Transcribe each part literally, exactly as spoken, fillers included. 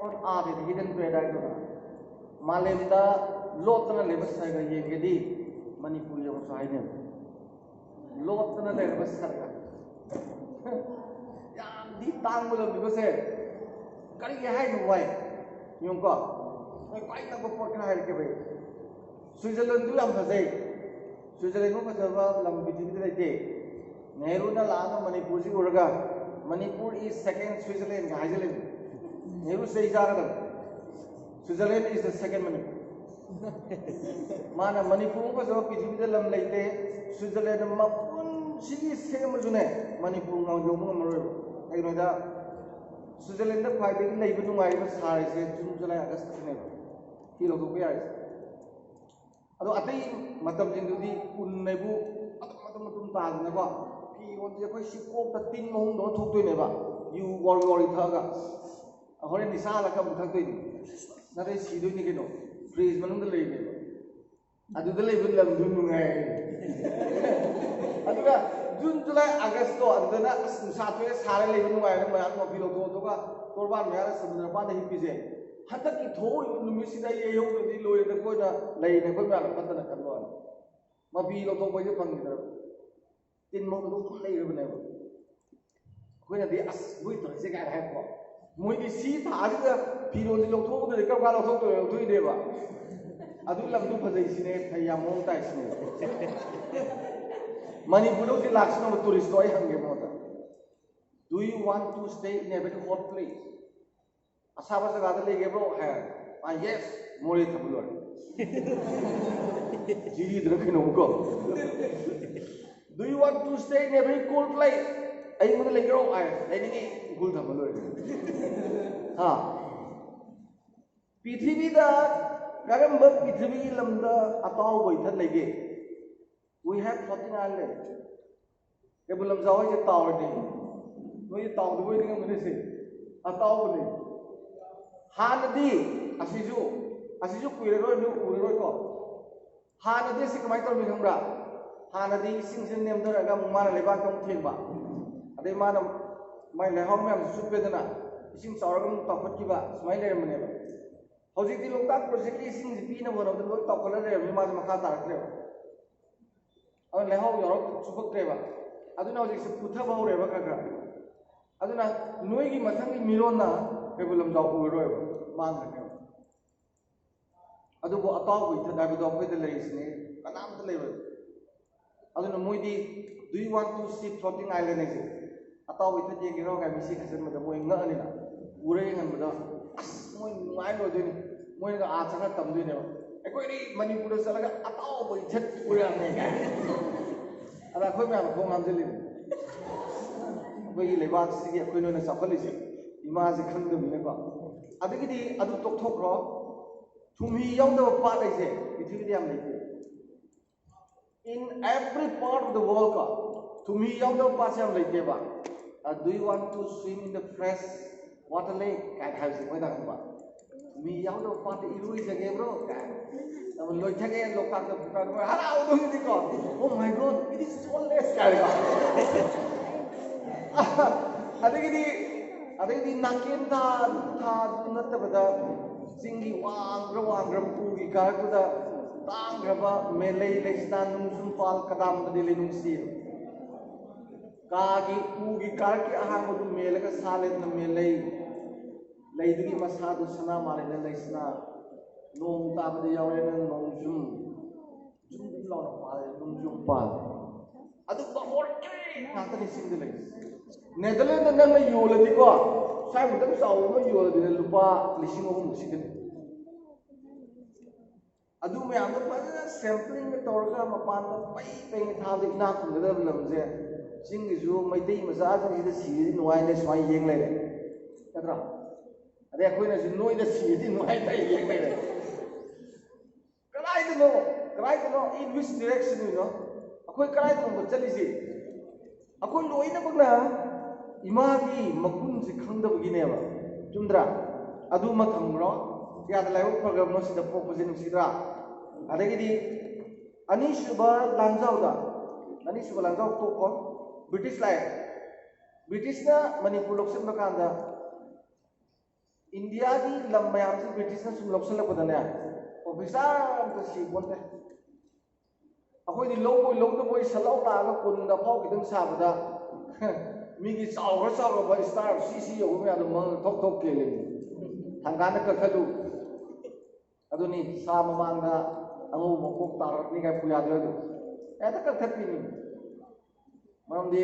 ꯑꯥꯗꯗꯤ ꯍꯤꯗꯟ ꯄꯦꯔꯥꯗꯥꯏꯁ꯫ ꯃꯥꯂꯦꯝꯗ ꯂꯣꯠꯇꯅ ꯂꯩꯕ ꯁꯔꯒ ꯌꯦꯡꯒꯦꯗꯤ ꯃꯅꯤꯄꯨꯔ ꯌꯦꯡꯉꯨꯁꯨ ꯍꯥꯏꯅꯦꯕ꯫ ꯂꯣꯠꯇꯅ ꯂꯩꯔꯕ ꯁꯔꯒ꯫ ꯌꯥꯝꯗꯤ ꯇꯥꯡꯕ ꯂꯝꯅꯤꯀꯣ ꯁꯦ꯫ ꯀꯔꯤꯒꯤ ꯍꯥꯏꯅꯣ ꯋꯥꯏ? ꯌꯦꯡꯉꯨꯀꯣ, ꯅꯣꯏ ꯈ꯭ꯋꯥꯏ ꯅꯛꯄ ꯄꯣꯠ ꯈꯔ ꯍꯥꯏꯔꯛꯀꯦꯕ ꯑꯩ꯫ ꯁ꯭ꯋꯤꯖꯔꯂꯦꯟꯗꯨ ꯌꯥꯝ ꯐꯖꯩ꯫ ꯁ꯭ꯋꯤꯖꯔꯂꯦꯟꯃꯨꯛ ꯐꯖꯕ ꯂꯝ ꯄ꯭ꯔꯤꯊꯤꯕꯤꯗ ꯂꯩꯇꯦ꯫ ꯅꯦꯍꯔꯨꯅ ꯂꯥꯛꯑꯒ ꯃꯅꯤꯄꯨꯔꯁꯤ ꯎꯔꯒ, "Manipur is second Switzerland" ꯀ ꯍꯥꯏꯖꯜꯂꯦ꯫ ꯅꯦꯍꯔꯨ ꯆꯩ ꯆꯥꯒꯗꯕ꯫ "Switzerland is the second Manipur." ꯃꯥꯅ ꯃꯅꯤꯄꯨꯔꯃꯨꯛ ꯐꯖꯕ ꯄ꯭ꯔꯤꯊꯤꯕꯤꯗ ꯂꯝ ꯂꯩꯇꯦ꯫ ꯁ꯭ꯋꯤꯖꯔꯂꯦꯟꯗ ꯃꯄꯨꯟꯁꯤꯒꯤ ꯁꯦꯝꯃꯁꯨꯅꯦ, ꯃꯅꯤꯄꯨꯔ ꯉꯥꯎ ꯌꯧꯕ ꯉꯝꯃꯔꯣꯏꯕ꯫ ꯀꯩꯒꯤꯅꯣꯗ, ꯁ꯭ꯋꯤꯖꯔꯂꯦꯟꯗ ꯈ꯭ꯋꯥꯏꯗꯒꯤ ꯂꯩꯕ ꯅꯨꯡꯉꯥꯏꯔꯤꯕ ꯁꯍꯔꯁꯦ ꯖꯨꯟ, ꯖꯨꯂꯥꯏ, ꯑꯥꯒꯁꯇꯅꯦꯕ꯫ ꯐꯤ ꯂꯧꯊꯣꯛꯄ ꯌꯥꯔꯤꯁꯦ꯫ ꯑꯗꯣ ꯑꯇꯩ ꯃꯇꯝꯁꯤꯡꯗꯨꯗꯤ ꯎꯟꯅꯦꯕꯨ ꯑꯗꯨꯝ, ꯑꯗꯨꯝ, ꯑꯗꯨꯝ ꯇꯥꯗꯅꯀꯣ, ꯐꯤꯔꯣꯜꯁꯦ ꯑꯩꯈꯣꯏ ꯁꯤ ꯀꯣꯛꯇ ꯇꯤꯟ ꯃꯍꯨꯝꯗꯧꯅ ꯊꯣꯛꯇꯣꯏꯅꯦꯕ, ꯌꯨ ꯋꯥꯔꯤ ꯋꯥꯔꯤ ꯊꯛꯑꯒ꯫ ꯍꯣꯔꯦꯟ ꯅꯤꯁꯥ ꯍꯜꯂꯛꯒ ꯑꯃꯨꯛ ꯊꯛꯇꯣꯏꯅꯤ, ꯅꯠꯇ꯭ꯔꯗꯤ ꯁꯤꯗꯣꯏꯅꯤ ꯀꯩꯅꯣ꯫ ꯐ꯭ꯔꯤꯖ ꯃꯅꯨꯡꯗ ꯂꯩꯔꯤꯅꯦꯕ꯫ ꯑꯗꯨꯗ ꯂꯩꯕ ꯂꯝꯗꯨ ꯅꯨꯡꯉꯥꯏ꯫ ꯑꯗꯨꯒ ꯖꯨꯟ, ꯖꯨꯂꯥꯏ, ꯑꯥꯒꯁꯇꯣ ꯑꯗꯨꯗꯅ ꯑꯁ ꯅꯨꯡꯁꯥ ꯊꯣꯛꯑꯦ, ꯁꯥꯔꯦ, ꯂꯩꯕ ꯅꯨꯡꯉꯥꯏꯔꯦ, ꯃꯌꯥꯝ ꯃꯐꯤ ꯂꯧꯊꯣꯛꯑꯣ, ꯑꯗꯨꯒ ꯇꯣꯔꯕꯥꯟ ꯃꯌꯥꯗ ꯁꯃꯨꯗ꯭ꯔ ꯃꯄꯥꯟꯗ ꯍꯤꯞꯄꯤꯁꯦ꯫ ꯍꯟꯗꯛꯀꯤ ꯊꯣꯛꯏꯕ ꯅꯨꯃꯤꯠꯁꯤꯗ ꯑꯩ ꯌꯩꯍꯧꯗ꯭ꯔꯗꯤ ꯂꯣꯏꯔꯦꯗ, ꯑꯩꯈꯣꯏꯅ ꯂꯩꯔꯦ, ꯑꯩꯈꯣꯏ ꯃꯌꯥꯝꯅ ꯐꯠꯇꯅ ꯈꯟꯕ ꯋꯥꯅꯤ꯫ ꯃꯐꯤ ꯂꯧꯊꯣꯛꯄ ꯍꯥꯏꯁꯦ ꯐꯪꯈꯤꯗ꯭ꯔꯕ꯫ ꯇꯤꯟ ꯃꯔꯨꯝ ꯑꯗꯨꯝ ꯂꯩꯔꯕꯅꯦꯕ꯫ ꯑꯩꯈꯣꯏꯅꯗꯤ "ꯑꯁ ꯃꯣꯏ ꯇꯧꯔꯤꯁꯦ" ꯀꯥꯏꯅ ꯍꯥꯏꯕꯀꯣ꯫ ꯃꯣꯏꯗꯤ ꯁꯤ ꯊꯥꯁꯤꯗ ꯐꯤꯔꯣꯜꯁꯤ ꯂꯧꯊꯣꯛꯑꯝꯗ꯭ꯔꯗꯤ ꯀꯔꯝ ꯀꯥꯟ ꯂꯧꯊꯣꯛꯇꯣꯏꯅꯣ? ꯂꯧꯊꯣꯛꯏꯅꯦꯕ꯫ "ꯑꯗꯨ ꯂꯝꯗꯨ ꯐꯖꯩ ꯁꯤꯅꯦ, ꯐꯩ, ꯌꯥꯝ ꯃꯑꯣꯡ ꯇꯥꯏ ꯁꯤꯅꯦ"꯫ ꯃꯅꯤꯄꯨꯔꯗ ꯍꯧꯖꯤꯛ ꯂꯥꯛꯁꯤꯟꯅꯕ ꯇꯨꯔꯤꯁꯇꯣ ꯑꯩ ꯍꯪꯒꯦ ꯃꯉꯣꯟꯗ, "Do you want to stay in a very hot place?" "ꯑꯁꯥꯕ ꯖꯒꯥꯗ ꯂꯩꯒꯦꯕ꯭ꯔꯣ?" ꯍꯥꯏꯔꯦ꯫ "ꯑꯥ, yes", ꯃꯣꯔꯦ ꯊꯝꯕ ꯂꯣꯏꯔꯦ꯫ ꯖꯤꯔꯤꯗꯨꯅ ꯀꯩꯅꯣꯝꯀꯣ꯫ "Do you want to stay in a very cold place?" "ꯑꯏꯪꯕꯗ ꯂꯩꯒꯦꯔꯣ?" ꯍꯥꯏꯔꯦ꯫ "ꯂꯩꯅꯤꯡꯉꯤ", ꯎꯈ꯭ꯔꯨꯜ ꯊꯝꯕ ꯂꯣꯏꯔꯦ꯫ ꯍꯥ? ꯄ꯭ꯔꯤꯊꯤꯕꯤꯗ ꯀꯔꯝꯕ ꯄ꯭ꯔꯤꯊꯤꯕꯤꯒꯤ ꯂꯝꯗ ꯑꯇꯥꯎꯕ ꯏꯊꯠ ꯂꯩꯒꯦ? We have floating island. Keibul Lamjao ꯍꯥꯏꯁꯦ ꯇꯥꯎꯔꯗꯤ, ꯅꯣꯏꯁꯦ ꯇꯥꯎꯗꯕ ꯑꯣꯏꯗꯤ ꯉꯝꯒꯅꯤ ꯁꯤ꯫ ꯑꯇꯥꯎꯕꯅꯤ꯫ ꯍꯥꯟꯅꯗꯤ, ꯑꯁꯤꯁꯨ, ꯑꯁꯤꯁꯨ ꯀꯨꯏꯔꯔꯣꯏ, ꯅꯣꯏ ꯎꯔꯔꯣꯏꯀꯣ꯫ ꯍꯥꯟꯅꯗꯤ ꯑꯁꯤ ꯀꯃꯥꯏꯅ ꯇꯧꯔꯝꯃꯤ ꯈꯪꯕ꯭ꯔꯥ? ꯍꯥꯟꯅꯗꯤ ꯏꯁꯤꯡꯁꯤ ꯅꯦꯝꯊꯔꯒ ꯑꯃꯨꯛ ꯃꯥꯅ ꯂꯩꯕꯥꯛꯇ ꯑꯃꯨꯛ ꯊꯦꯡꯕ, ꯑꯗꯩ ꯃꯥꯅ ꯃꯥꯏ ꯂꯩꯍꯥꯎ ꯃꯌꯥꯝꯁꯤ ꯆꯨꯞꯄꯦꯗꯅ, ꯏꯁꯤꯡ ꯆꯥꯎꯔꯒ ꯑꯃꯨꯛ ꯇꯥꯎꯈꯠꯈꯤꯕ, ꯁꯨꯃꯥꯏꯅ ꯂꯩꯔꯝꯕꯅꯦꯕ꯫ ꯍꯧꯖꯤꯛꯇꯤ ꯂꯣꯛꯇꯥꯛ ꯄ꯭ꯔꯣꯖꯦꯛꯀꯤ ꯏꯁꯤꯡꯁꯤ ꯄꯤꯅꯕ ꯍꯣꯠꯅꯕꯗ ꯂꯣꯏ ꯇꯥꯎꯈꯠꯂ ꯂꯩꯔꯕꯅꯤ, ꯃꯥꯁꯦ ꯃꯈꯥ ꯇꯥꯔꯛꯇ꯭ꯔꯦꯕ꯫ ꯑꯗꯨꯅ ꯂꯩꯍꯥꯎ ꯌꯥꯎꯔꯛ ꯆꯨꯞꯄꯛꯇ꯭ꯔꯦꯕ꯫ ꯑꯗꯨꯅ ꯍꯧꯖꯤꯛꯁꯦ ꯄꯨꯊꯕ ꯍꯧꯔꯦꯕ ꯈꯔ ꯈꯔ꯫ ꯑꯗꯨꯅ ꯅꯣꯏꯒꯤ ꯃꯊꯪꯒꯤ ꯃꯤꯔꯣꯟꯅ ꯀꯩꯕꯨꯜ ꯂꯝꯖꯥꯎ ꯎꯔꯔꯣꯏꯕ, ꯃꯥꯡꯈ꯭ꯔꯅꯦꯕ꯫ ꯑꯗꯨꯕꯨ ꯑꯇꯥꯎꯕ ꯏꯊꯠ ꯍꯥꯏꯕꯗꯣ ꯑꯩꯈꯣꯏꯗ ꯂꯩꯔꯤꯁꯤꯅꯦ, ꯀꯅꯥꯝꯇ ꯂꯩꯔꯣꯏ꯫ ꯑꯗꯨꯅ ꯃꯣꯏꯗꯤ, "Do you want to see floating island?" ꯍꯥꯏꯁꯦ, "ꯑꯇꯥꯎꯕ ꯏꯊꯠ ꯌꯦꯡꯒꯦꯔꯣ?" ꯀꯥꯏꯅ ꯃꯤꯁꯤ ꯈꯟꯖꯟꯕꯗ ꯃꯣꯏ ꯉꯛꯑꯅꯤꯅ꯫ ꯎꯔ ꯌꯦꯡꯍꯟꯕꯗ, ꯑꯁ, ꯃꯣꯏ ꯅꯨꯡꯉꯥꯏ ꯂꯣꯏꯗꯣꯏꯅꯤ꯫ ꯃꯣꯏꯅꯒ ꯑꯥ ꯆꯠꯈ꯭ꯔ ꯇꯝꯗꯣꯏꯅꯦꯕ, "ꯑꯩꯈꯣꯏꯗꯤ ꯃꯅꯤꯄꯨꯔꯗ ꯆꯠꯂꯒ ꯑꯇꯥꯎꯕ ꯏꯊꯠ ꯎꯔꯝꯃꯦ" ꯀꯥꯏꯅ꯫ ꯑꯗ ꯑꯩꯈꯣꯏ ꯃꯌꯥꯝ ꯈꯣꯡ ꯍꯥꯝꯖꯤꯜꯂꯤꯅꯤ꯫ ꯑꯩꯈꯣꯏꯒꯤ ꯂꯩꯕꯥꯛꯁꯤꯒꯤ ꯑꯩꯈꯣꯏꯅ ꯑꯣꯏꯅ ꯆꯥꯎꯈꯠꯂꯤꯁꯦ ꯏꯃꯥꯁꯦ ꯈꯪꯗꯕꯅꯤꯅꯀꯣ꯫ ꯑꯗꯒꯤꯗꯤ ꯑꯗꯨ ꯇꯣꯛꯊꯣꯛꯈ꯭ꯔꯣ, ꯊꯨꯝꯍꯤ ꯌꯥꯎꯗꯕ ꯄꯥꯠ ꯍꯥꯏꯁꯦ ꯄ꯭ꯔꯤꯊꯤꯕꯤꯗ ꯌꯥꯝ ꯂꯩꯇꯦ꯫ In every part of the world ꯀꯣ, ꯊꯨꯝꯍꯤ ꯌꯥꯎꯗꯕ ꯄꯥꯠꯁꯦ ꯌꯥꯝ ꯂꯩꯇꯦꯕ꯫ "Do you want to swim in the fresh water lake?" ꯀꯥꯏꯅ ꯍꯥꯏꯕꯁꯦ ꯃꯣꯏꯅ ꯍꯪꯕ꯫ "ꯊꯨꯝꯍꯤ ꯌꯥꯎꯗꯕ ꯄꯥꯠꯇ ꯏꯔꯣꯏꯖꯒꯦ bro?" ꯀꯥꯏꯅ꯫ ꯑꯗꯨ ꯂꯣꯏꯊꯛꯑꯦ ꯂꯣꯛꯇꯥꯛꯇ ꯄꯨꯈ꯭ꯔ ꯍꯔꯥꯎꯗꯧꯅꯤꯀꯣ꯫ "Oh my God, it is so nice!" ꯀꯥꯏꯅ꯫ ꯑꯗꯒꯤꯗꯤ ꯑꯗꯒꯤꯗꯤ ꯅꯥꯀꯦꯟ ꯊꯥ, ꯑꯗꯨ ꯊꯥ, ꯑꯗꯨ ꯅꯠꯇꯕꯗ ꯆꯤꯡꯒꯤ ꯋꯥꯡꯈ꯭ꯔ ꯋꯥꯡꯈ꯭ꯔꯕ ꯎꯒꯤ ꯀꯥꯔꯛꯇꯨꯗ ꯇꯥꯡꯈ꯭ꯔꯕ ꯃꯦꯂꯩ ꯂꯩꯁꯅꯥ ꯅꯨꯡꯖꯨꯝ ꯄꯥꯜ ꯀꯗꯥꯝꯕꯗꯤ ꯂꯩꯅꯨꯡꯁꯤ꯫ ꯀꯥꯒꯤ ꯎꯒꯤ ꯀꯥꯔꯛꯀꯤ ꯑꯍꯥꯡꯕꯗꯨ ꯃꯦꯜꯂꯒ ꯁꯥꯂꯦꯟꯅ ꯃꯦꯂꯩ꯫ ꯂꯩꯗꯨꯒꯤ ꯃꯁꯥꯗꯨ ꯁꯅꯥ ꯃꯥꯂꯦꯝꯅ ꯂꯩꯁꯅꯥ꯫ ꯅꯣꯡ ꯇꯥꯕꯗ ꯌꯥꯎꯔꯦꯅ ꯅꯣꯡꯖꯨꯝ꯫ ꯖꯨꯝ ꯖꯨꯝ ꯂꯥꯎꯅ ꯄꯥꯜꯂꯦ, ꯅꯣꯡꯖꯨꯝ ꯄꯥꯜ꯫ ꯑꯗꯨꯒꯨꯝꯕ organic ꯉꯥꯛꯇꯅꯤ ꯆꯤꯡꯗ ꯂꯩꯔꯤꯁꯦ꯫ ꯅꯦꯗꯔꯂꯦꯟꯗ ꯅꯪꯅ ꯌꯣꯜꯂꯗꯤꯀꯣ, ꯁ꯭ꯋꯥꯏꯃꯨꯛꯇꯪ ꯆꯥꯎꯕ ꯑꯃ ꯌꯣꯜꯂꯗꯤ ꯂꯨꯄꯥ ꯂꯤꯁꯤꯡ ꯑꯍꯨꯝꯃꯨꯛ ꯁꯤꯠꯀꯅꯤ꯫ ꯑꯗꯨ ꯃꯌꯥꯝꯗꯣ ꯐꯖꯅ sampling ꯇꯧꯔꯒ ꯃꯄꯥꯟꯗ ꯄꯩ ꯄꯩꯅ ꯊꯥꯕꯗ ꯏꯅꯥꯛ ꯈꯨꯟꯒꯗꯕ ꯂꯝꯁꯦ, ꯆꯤꯡꯒꯤꯁꯨ ꯃꯩꯇꯩ ꯃꯆꯥꯁꯤꯡꯁꯤꯗ ꯁꯤꯔꯗꯤ ꯅꯨꯡꯉꯥꯏꯅꯦ ꯁꯨꯃꯥꯏꯅ ꯌꯦꯡ ꯂꯩꯔꯦ, ꯅꯠꯇ꯭ꯔꯥ? ꯑꯗꯩ ꯑꯩꯈꯣꯏꯅꯁꯨ ꯅꯣꯏꯗ ꯁꯤꯔꯗꯤ ꯅꯨꯡꯉꯥꯏꯇꯦ ꯌꯦꯡ ꯂꯩꯔꯦ꯫ ꯀꯗꯥꯏꯗꯅꯣ? ꯀꯗꯥꯏꯗꯅꯣ? In which direction ꯅꯣ? ꯑꯩꯈꯣꯏ ꯀꯗꯥꯏꯗꯅꯣꯕ ꯆꯠꯂꯤꯁꯦ? ꯑꯩꯈꯣꯏ ꯂꯣꯏꯅꯃꯛꯅ ꯏꯃꯥꯒꯤ ꯃꯒꯨꯟꯁꯦ ꯈꯪꯗꯕꯒꯤꯅꯦꯕ꯫ ꯆꯨꯝꯗ꯭ꯔꯥ? ꯑꯗꯨꯃ ꯊꯝꯈ꯭ꯔꯣ꯫ ꯀꯌꯥꯗ ꯂꯥꯏꯕꯛ ꯐꯈ꯭ꯔꯕꯅꯣ ꯁꯤꯗ ꯄꯣꯛꯄꯁꯦ, ꯅꯨꯡꯁꯤꯗ꯭ꯔꯥ? ꯑꯗꯒꯤꯗꯤ ꯑꯅꯤꯁꯨꯕ ꯂꯥꯟꯖꯥꯎꯗ, ꯑꯅꯤꯁꯨꯕ ꯂꯥꯟꯖꯥꯎ ꯇꯣꯛꯈꯣ꯫ ꯕ꯭ꯔꯤꯇꯤꯁ ꯂꯥꯛꯑꯦ꯫ ꯕ꯭ꯔꯤꯇꯤꯁꯅ ꯃꯅꯤꯄꯨꯔ ꯂꯧꯁꯤꯟꯕ ꯀꯥꯟꯗ ꯏꯟꯗꯤꯌꯥꯒꯤ ꯂꯝ ꯃꯌꯥꯝꯁꯤ ꯕ꯭ꯔꯤꯇꯤꯁꯅ ꯁꯨꯝ ꯂꯧꯁꯤꯜꯂꯛꯄꯗꯅꯦ, ꯑꯣꯐꯤꯁꯥꯔ ꯑꯝꯇ ꯁꯤꯄꯣꯟꯇꯦ꯫ ꯑꯩꯈꯣꯏꯗꯤ ꯂꯧꯕꯣꯏ ꯂꯧꯗꯕꯣꯏ ꯁꯠ ꯂꯥꯎ ꯂꯥꯛꯑꯒ ꯀꯣꯅꯨꯡꯗ ꯑꯐꯥꯎ ꯈꯤꯇꯪ ꯁꯥꯕꯗ ꯃꯤꯒꯤ ꯆꯥꯎꯈ꯭ꯔ ꯆꯥꯎꯔꯕ ꯏꯁꯇꯥꯔ ꯁꯤ ꯁꯤ ꯌꯧꯕ ꯃꯌꯥꯝꯗꯣ ꯃꯉꯛ ꯊꯣꯛ ꯊꯣꯛ ꯀꯦꯜꯂꯤꯅꯤ꯫ ꯊꯪꯒꯥꯅ ꯀꯛꯊꯠꯂꯨ꯫ ꯑꯗꯨꯅꯤ ꯁꯥ ꯃꯃꯥꯡꯗ ꯑꯉꯧꯕ ꯃꯀꯣꯛ ꯇꯥꯔꯛꯅꯤ ꯀꯥꯏ ꯄꯨ ꯌꯥꯗꯣꯏ ꯑꯗꯨ ꯍꯦꯛꯇ ꯀꯛꯊꯠꯄꯤꯅꯤ꯫ ꯃꯔꯝꯗꯤ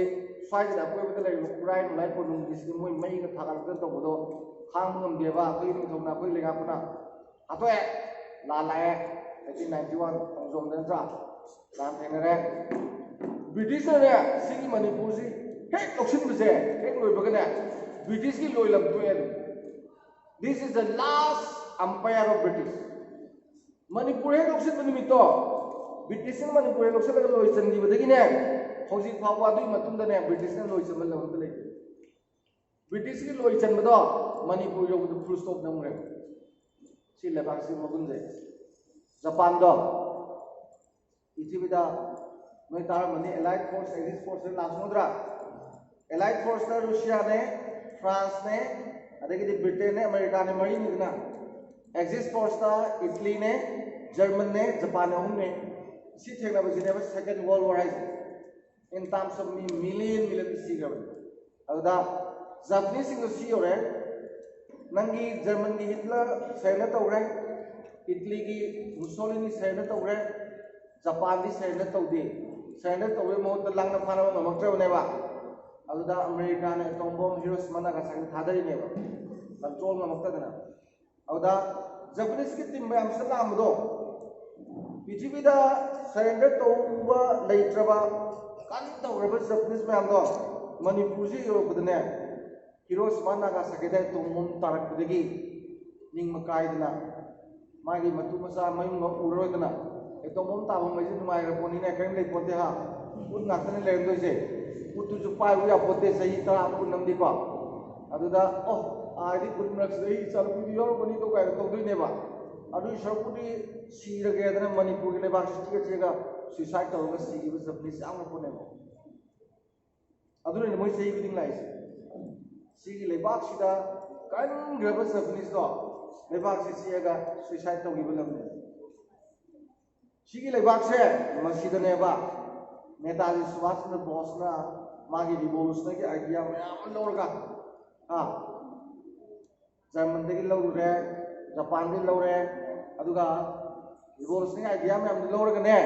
ꯁ꯭ꯋꯥꯏꯁꯤꯗ ꯑꯀꯣꯏꯕꯗ ꯂꯩꯔꯤꯕ ꯈꯨꯔꯥꯏ ꯅꯨꯡꯂꯥꯏ ꯀꯣꯅꯨꯡꯒꯤꯁꯤꯗꯤ ꯃꯣꯏ ꯃꯩꯒ ꯊꯥꯒꯠꯂꯛꯇꯅ ꯇꯧꯕꯗꯣ ꯈꯥꯡꯕ ꯉꯝꯗꯦꯕ꯫ ꯑꯩꯈꯣꯏꯒꯤ ꯅꯤꯡꯊꯧꯅ ꯑꯩꯈꯣꯏ ꯂꯩꯉꯥꯛꯄꯅ ꯍꯥꯠꯇꯣꯛꯑꯦ, ꯂꯥꯟ ꯂꯥꯛꯑꯦ, ꯑꯩꯠꯇꯤꯟ ꯅꯥꯏꯟꯇꯤ ꯋꯥꯟ ꯈꯣꯡꯖꯣꯝꯗ ꯅꯠꯇ꯭ꯔꯥ ꯂꯥꯟ ꯊꯦꯡꯅꯔꯦ꯫ ꯕ꯭ꯔꯤꯇꯤꯁꯅꯅꯦ ꯁꯤꯒꯤ ꯃꯅꯤꯄꯨꯔꯁꯤ ꯍꯦꯛ ꯂꯧꯁꯤꯟꯕꯁꯦ ꯍꯦꯛ ꯂꯣꯏꯕꯒꯅꯦ ꯕ꯭ꯔꯤꯇꯤꯁꯀꯤ ꯂꯣꯏꯂꯝ ꯇꯣꯛꯑꯦ꯫ This is the last empire of British. Manipur ꯍꯦꯛ ꯂꯧꯁꯤꯟꯕ ꯅꯨꯃꯤꯠꯇꯣ, ꯕ꯭ꯔꯤꯇꯤꯁꯅ ꯃꯅꯤꯄꯨꯔ ꯍꯦꯛ ꯂꯧꯁꯤꯜꯂꯒ ꯂꯣꯏ ꯆꯟꯈꯤꯕꯗꯒꯤꯅꯦ ꯍꯧꯖꯤꯛ ꯐꯥꯎꯕ ꯑꯗꯨꯒꯤ ꯃꯇꯨꯡꯗꯅꯦ ꯕ꯭ꯔꯤꯇꯤꯁꯅ ꯂꯣꯏ ꯆꯟꯕ ꯂꯝ ꯑꯝꯇ ꯂꯩꯇꯦ꯫ ꯕ꯭ꯔꯤꯇꯤꯁꯀꯤ ꯂꯣꯏ ꯆꯟꯕꯗꯣ ꯃꯅꯤꯄꯨꯔ ꯌꯧꯕꯗ ꯐꯨꯜ ꯁ꯭ꯇꯣꯞ ꯅꯝꯈ꯭ꯔꯦ꯫ ꯁꯤ ꯂꯩꯕꯥꯛꯁꯤ ꯃꯒꯨꯟꯁꯦ꯫ ꯖꯄꯥꯟꯗꯣ ꯄ꯭ꯔꯤꯊꯤꯕꯤꯗ ꯅꯣꯏ ꯇꯥꯔꯝꯃꯅꯤ, ꯑꯦꯂꯥꯏꯠ ꯐꯣꯔꯁ, ꯑꯦꯛꯁꯤꯁ ꯐꯣꯔꯁ ꯂꯥꯟ ꯁꯣꯛꯅꯗ꯭ꯔꯥ? ꯑꯦꯂꯥꯏꯠ ꯐꯣꯔꯁꯇ ꯔꯨꯁꯤꯌꯥꯅꯦ, ꯐ꯭ꯔꯥꯟꯁꯅꯦ, ꯑꯗꯒꯤꯗꯤ ꯕ꯭ꯔꯤꯇꯦꯟꯅꯦ, ꯑꯃꯦꯔꯤꯀꯥꯅꯦ, ꯃꯔꯤꯅꯤꯗꯅ꯫ ꯑꯦꯛꯁꯤꯁ ꯐꯣꯔꯁꯇ ꯏꯇꯂꯤꯅꯦ, ꯖꯔꯃꯟꯅꯦ, ꯖꯄꯥꯟꯅꯦ, ꯑꯍꯨꯝꯅꯦ꯫ ꯁꯤ ꯊꯦꯡꯅꯕꯁꯤꯅꯦꯕ ꯁꯦꯀꯦꯟ ꯋꯥꯔꯜ ꯋꯥꯔ ꯍꯥꯏꯁꯦ꯫ In terms of ꯃꯤ ꯃꯤꯂꯤꯌꯟ ꯃꯤꯂꯤꯌꯟ ꯁꯤꯈ꯭ꯔꯕꯅꯤ꯫ ꯑꯗꯨꯗ ꯖꯄꯅꯤꯁꯁꯤꯡꯗꯣ ꯁꯤ ꯌꯧꯔꯦ꯫ ꯅꯪꯒꯤ ꯖꯔꯃꯟꯒꯤ ꯍꯤꯠꯂꯔ ꯁꯔꯦꯟꯗꯔ ꯇꯧꯈ꯭ꯔꯦ, ꯏꯇꯂꯤꯒꯤ ꯃꯨꯁꯣꯂꯤꯅꯤ ꯁꯔꯦꯟꯗꯔ ꯇꯧꯈ꯭ꯔꯦ, ꯖꯄꯥꯟꯗꯤ ꯁꯔꯦꯟꯗꯔ ꯇꯧꯗꯦ꯫ ꯁꯔꯦꯟꯗꯔ ꯇꯧꯕꯒꯤ ꯃꯍꯨꯠꯇ ꯂꯥꯡꯅ ꯐꯥꯅꯕ ꯉꯝꯃꯛꯇ꯭ꯔꯕꯅꯦꯕ꯫ ꯑꯗꯨꯗ ꯑꯃꯦꯔꯤꯀꯥꯅ ꯑꯦꯇꯣꯝ ꯕꯣꯝ ꯍꯤꯔꯣꯁꯤꯃꯥ ꯅꯥꯒꯥꯁꯥꯀꯤ ꯊꯥꯗꯔꯤꯅꯦꯕ, ꯀꯟꯇ꯭ꯔꯣꯜ ꯉꯝꯃꯛꯇꯗꯅ꯫ ꯑꯗꯨꯗ ꯖꯄꯅꯤꯁꯀꯤ ꯇꯤꯝ ꯃꯌꯥꯝꯁꯤꯗ ꯂꯥꯛꯑꯝꯕꯗꯣ ꯄ꯭ꯔꯤꯊꯤꯕꯤꯗ ꯁꯔꯦꯟꯗꯔ ꯇꯧꯕ ꯂꯩꯇ꯭ꯔꯕ ꯀꯟ ꯇꯧꯈ꯭ꯔꯕ ꯖꯄꯅꯤꯁ ꯃꯌꯥꯝꯗꯣ ꯃꯅꯤꯄꯨꯔꯁꯤ ꯌꯧꯔꯛꯄꯗꯅꯦ, ꯍꯤꯔꯣꯁꯤꯃꯥ ꯅꯥꯒꯥꯁꯥꯀꯤꯗ ꯑꯦꯇꯣꯝ ꯕꯣꯝ ꯇꯥꯔꯛꯄꯗꯒꯤ ꯅꯤꯡꯕ ꯀꯥꯏꯗꯅ ꯃꯥꯒꯤ ꯃꯇꯨ ꯃꯆꯥ ꯃꯌꯨꯝꯒ ꯎꯔꯔꯣꯏꯗꯅ ꯑꯦꯇꯣꯝ ꯕꯣꯝ ꯇꯥꯐꯝ ꯍꯥꯏꯁꯦ ꯅꯨꯡꯉꯥꯏꯈ꯭ꯔ ꯄꯣꯠꯅꯤꯅꯦ, ꯀꯔꯤꯝ ꯂꯩ ꯄꯣꯠꯇꯦ ꯍꯥ꯫ ꯎꯠ ꯉꯥꯛꯇꯅꯦ ꯂꯩꯔꯝꯗꯣꯏꯁꯦ꯫ ꯎꯠꯇꯨꯁꯨ ꯄꯥꯏꯕ ꯌꯥꯄꯣꯠꯇꯦ ꯆꯍꯤ ꯇꯔꯥ ꯀꯨꯟ ꯑꯃꯗꯤꯀꯣ꯫ ꯑꯗꯨꯗ ꯑꯣ ꯑꯥꯗꯤ ꯎꯠ ꯃꯔꯛꯁꯤꯗ ꯑꯩ ꯏꯆꯥꯅꯨꯄꯤꯗꯨ ꯌꯥꯎꯔꯝꯒꯅꯤꯗꯣ ꯀꯥꯏꯅ ꯇꯧꯗꯣꯏꯅꯦꯕ꯫ ꯑꯗꯨꯒꯤ ꯁꯔꯨꯛꯄꯨꯗꯤ ꯁꯤꯔꯒꯦꯗꯅ ꯃꯅꯤꯄꯨꯔꯒꯤ ꯂꯩꯕꯥꯛꯁꯤ ꯆꯦꯛꯑ ꯆꯦꯛꯑꯒ ꯁꯨꯏꯁꯥꯏꯠ ꯇꯧꯔꯒ ꯁꯤꯈꯤꯕ ꯖꯄꯅꯤꯁ ꯌꯥꯝꯈ꯭ꯔ ꯄꯣꯠꯅꯦꯕ꯫ ꯑꯗꯨꯅꯅꯦ ꯃꯣꯏ ꯆꯍꯤ ꯈꯨꯗꯤꯡ ꯂꯥꯛꯏꯁꯦ꯫ ꯁꯤꯒꯤ ꯂꯩꯕꯥꯛꯁꯤꯗ ꯀꯟꯈ꯭ꯔꯕ ꯖꯄꯅꯤꯁꯇꯣ ꯂꯩꯕꯥꯛꯁꯤ ꯆꯤꯛꯑꯒ ꯁꯨꯏꯁꯥꯏꯠ ꯇꯧꯈꯤꯕ ꯂꯝꯅꯦ꯫ ꯁꯤꯒꯤ ꯂꯩꯕꯥꯛꯁꯦ ꯃꯁꯤꯗꯅꯦꯕ ꯅꯦꯇꯥꯖꯤ ꯁꯨꯚꯥꯁ ꯆꯟꯗ꯭ꯔ ꯕꯣꯁꯅ ꯃꯥꯒꯤ ꯔꯤꯚꯣꯂꯨꯁꯅꯔꯒꯤ ꯑꯥꯏꯗꯤꯌꯥ ꯃꯌꯥꯝ ꯑꯃ ꯂꯧꯔꯒ, ꯍꯥ, ꯖꯔꯃꯟꯗꯒꯤ ꯂꯧꯔꯨꯔꯦ, ꯖꯄꯥꯟꯗꯒꯤ ꯂꯧꯔꯦ, ꯑꯗꯨꯒ ꯔꯤꯚꯣꯂꯨꯁꯅꯔꯤ ꯑꯥꯏꯗꯤꯌꯥ ꯃꯌꯥꯝꯗꯨ ꯂꯧꯔꯒꯅꯦ,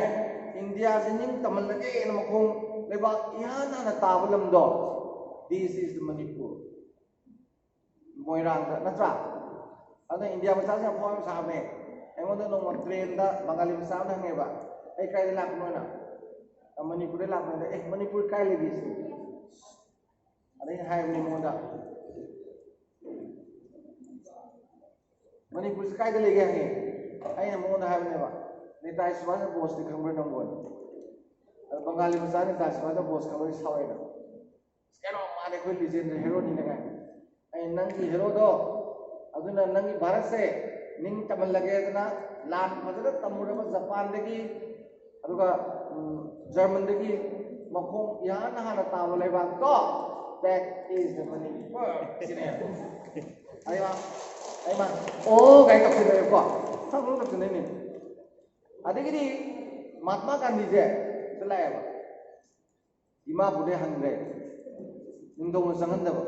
ꯏꯟꯗꯤꯌꯥꯁꯦ ꯅꯤꯡ ꯇꯝꯍꯜꯂꯒꯦꯅ ꯃꯈꯣꯡ ꯂꯩꯕꯥꯛ ꯏꯍꯥꯟ ꯍꯥꯟꯅ ꯇꯥꯕ ꯂꯝꯗꯣ, this is the Manipur꯫ ꯃꯣꯏꯔꯥꯡꯗ ꯅꯠꯇ꯭ꯔꯥ? ꯑꯗꯨꯅ ꯏꯟꯗꯤꯌꯥ ꯃꯆꯥꯁꯤꯡ ꯌꯥꯝ ꯐꯥꯎ ꯌꯥꯝ ꯁꯥꯕꯅꯦ꯫ ꯑꯩꯉꯣꯟꯗ ꯅꯣꯡꯃ ꯇ꯭ꯔꯦꯟꯗ ꯕꯪꯒꯥꯂꯤ ꯃꯆꯥ ꯑꯃꯅ ꯍꯪꯉꯦꯕ, "ꯑꯩ ꯀꯥꯏꯗ ꯂꯥꯛꯄꯅꯣꯅ?" "ꯑ, ꯃꯅꯤꯄꯨꯔꯗ ꯂꯥꯛꯄꯅꯤꯗ꯫" "ꯑꯦ, ꯃꯅꯤꯄꯨꯔ ꯀꯥꯏ ꯂꯩꯒꯦ ꯁꯤꯅꯤ?" ꯑꯗꯩ ꯑꯩꯅ ꯍꯥꯏꯕꯅꯦ ꯃꯉꯣꯟꯗ, "ꯃꯅꯤꯄꯨꯔꯁꯤ ꯀꯥꯏꯗ ꯂꯩꯒꯦ?" ꯍꯪꯉꯦ꯫ ꯑꯩꯅ ꯃꯉꯣꯟꯗ ꯍꯥꯏꯕꯅꯦꯕ, "ꯅꯦꯇꯥꯖꯤ ꯁꯨꯚꯥꯁ ꯆꯟꯗ꯭ꯔ ꯕꯣꯁꯇꯤ ꯈꯪꯕ꯭ꯔꯥ ꯅꯪꯕꯨ?" ꯑꯗ ꯕꯪꯒꯥꯂꯤ ꯃꯆꯥ ꯅꯦꯇꯥꯖꯤ ꯁꯨꯚꯥꯁ ꯆꯟꯗ꯭ꯔ ꯕꯣꯁ ꯈꯪꯕꯗꯤ ꯁꯥꯎꯔꯦꯅ꯫ "ꯀꯩꯅꯣ, ꯃꯥꯗꯤ ꯑꯩꯈꯣꯏ ꯂꯤꯖꯦꯟꯗ ꯍꯦꯔꯣꯅꯤꯅꯦ" ꯀꯥꯏꯅ꯫ ꯑꯩ, "ꯅꯪꯒꯤ ꯍꯦꯔꯣꯗꯣ, ꯑꯗꯨꯅ ꯅꯪꯒꯤ ꯚꯥꯔꯠꯁꯦ ꯅꯤꯡ ꯇꯝꯍꯜꯂꯒꯦꯗꯅ ꯂꯥꯟ ꯐꯖꯅ ꯇꯝꯃꯨꯔꯕ ꯖꯄꯥꯟꯗꯒꯤ, ꯑꯗꯨꯒ, ꯎꯝ, ꯖꯔꯃꯟꯗꯒꯤ ꯃꯈꯣꯡ ꯏꯍꯥꯟ ꯍꯥꯟꯅ ꯇꯥꯕ ꯂꯩꯕꯥꯛꯇꯣ, that is the Manipur" ꯁꯤꯅꯦ꯫ ꯑꯩ ꯃꯥ, ꯑꯩ ꯃꯥ, "ꯑꯣ" ꯀꯥꯏ ꯇꯧꯁꯤꯜꯂꯦꯕꯀꯣ꯫ ꯈꯪ ꯈꯪ ꯇꯧꯁꯤꯜꯂꯛꯏꯅꯦ꯫ ꯑꯗꯒꯤꯗꯤ ꯃꯍꯥꯠꯃꯥ ꯒꯥꯟꯙꯤꯁꯦ ꯁꯤꯗ ꯂꯥꯛꯑꯦꯕ꯫ ꯗꯤꯃꯥꯄꯨꯔꯗꯩ ꯍꯟꯈ꯭ꯔꯦ꯫ ꯅꯤꯡꯊꯧꯅ ꯆꯪꯍꯟꯗꯕ꯫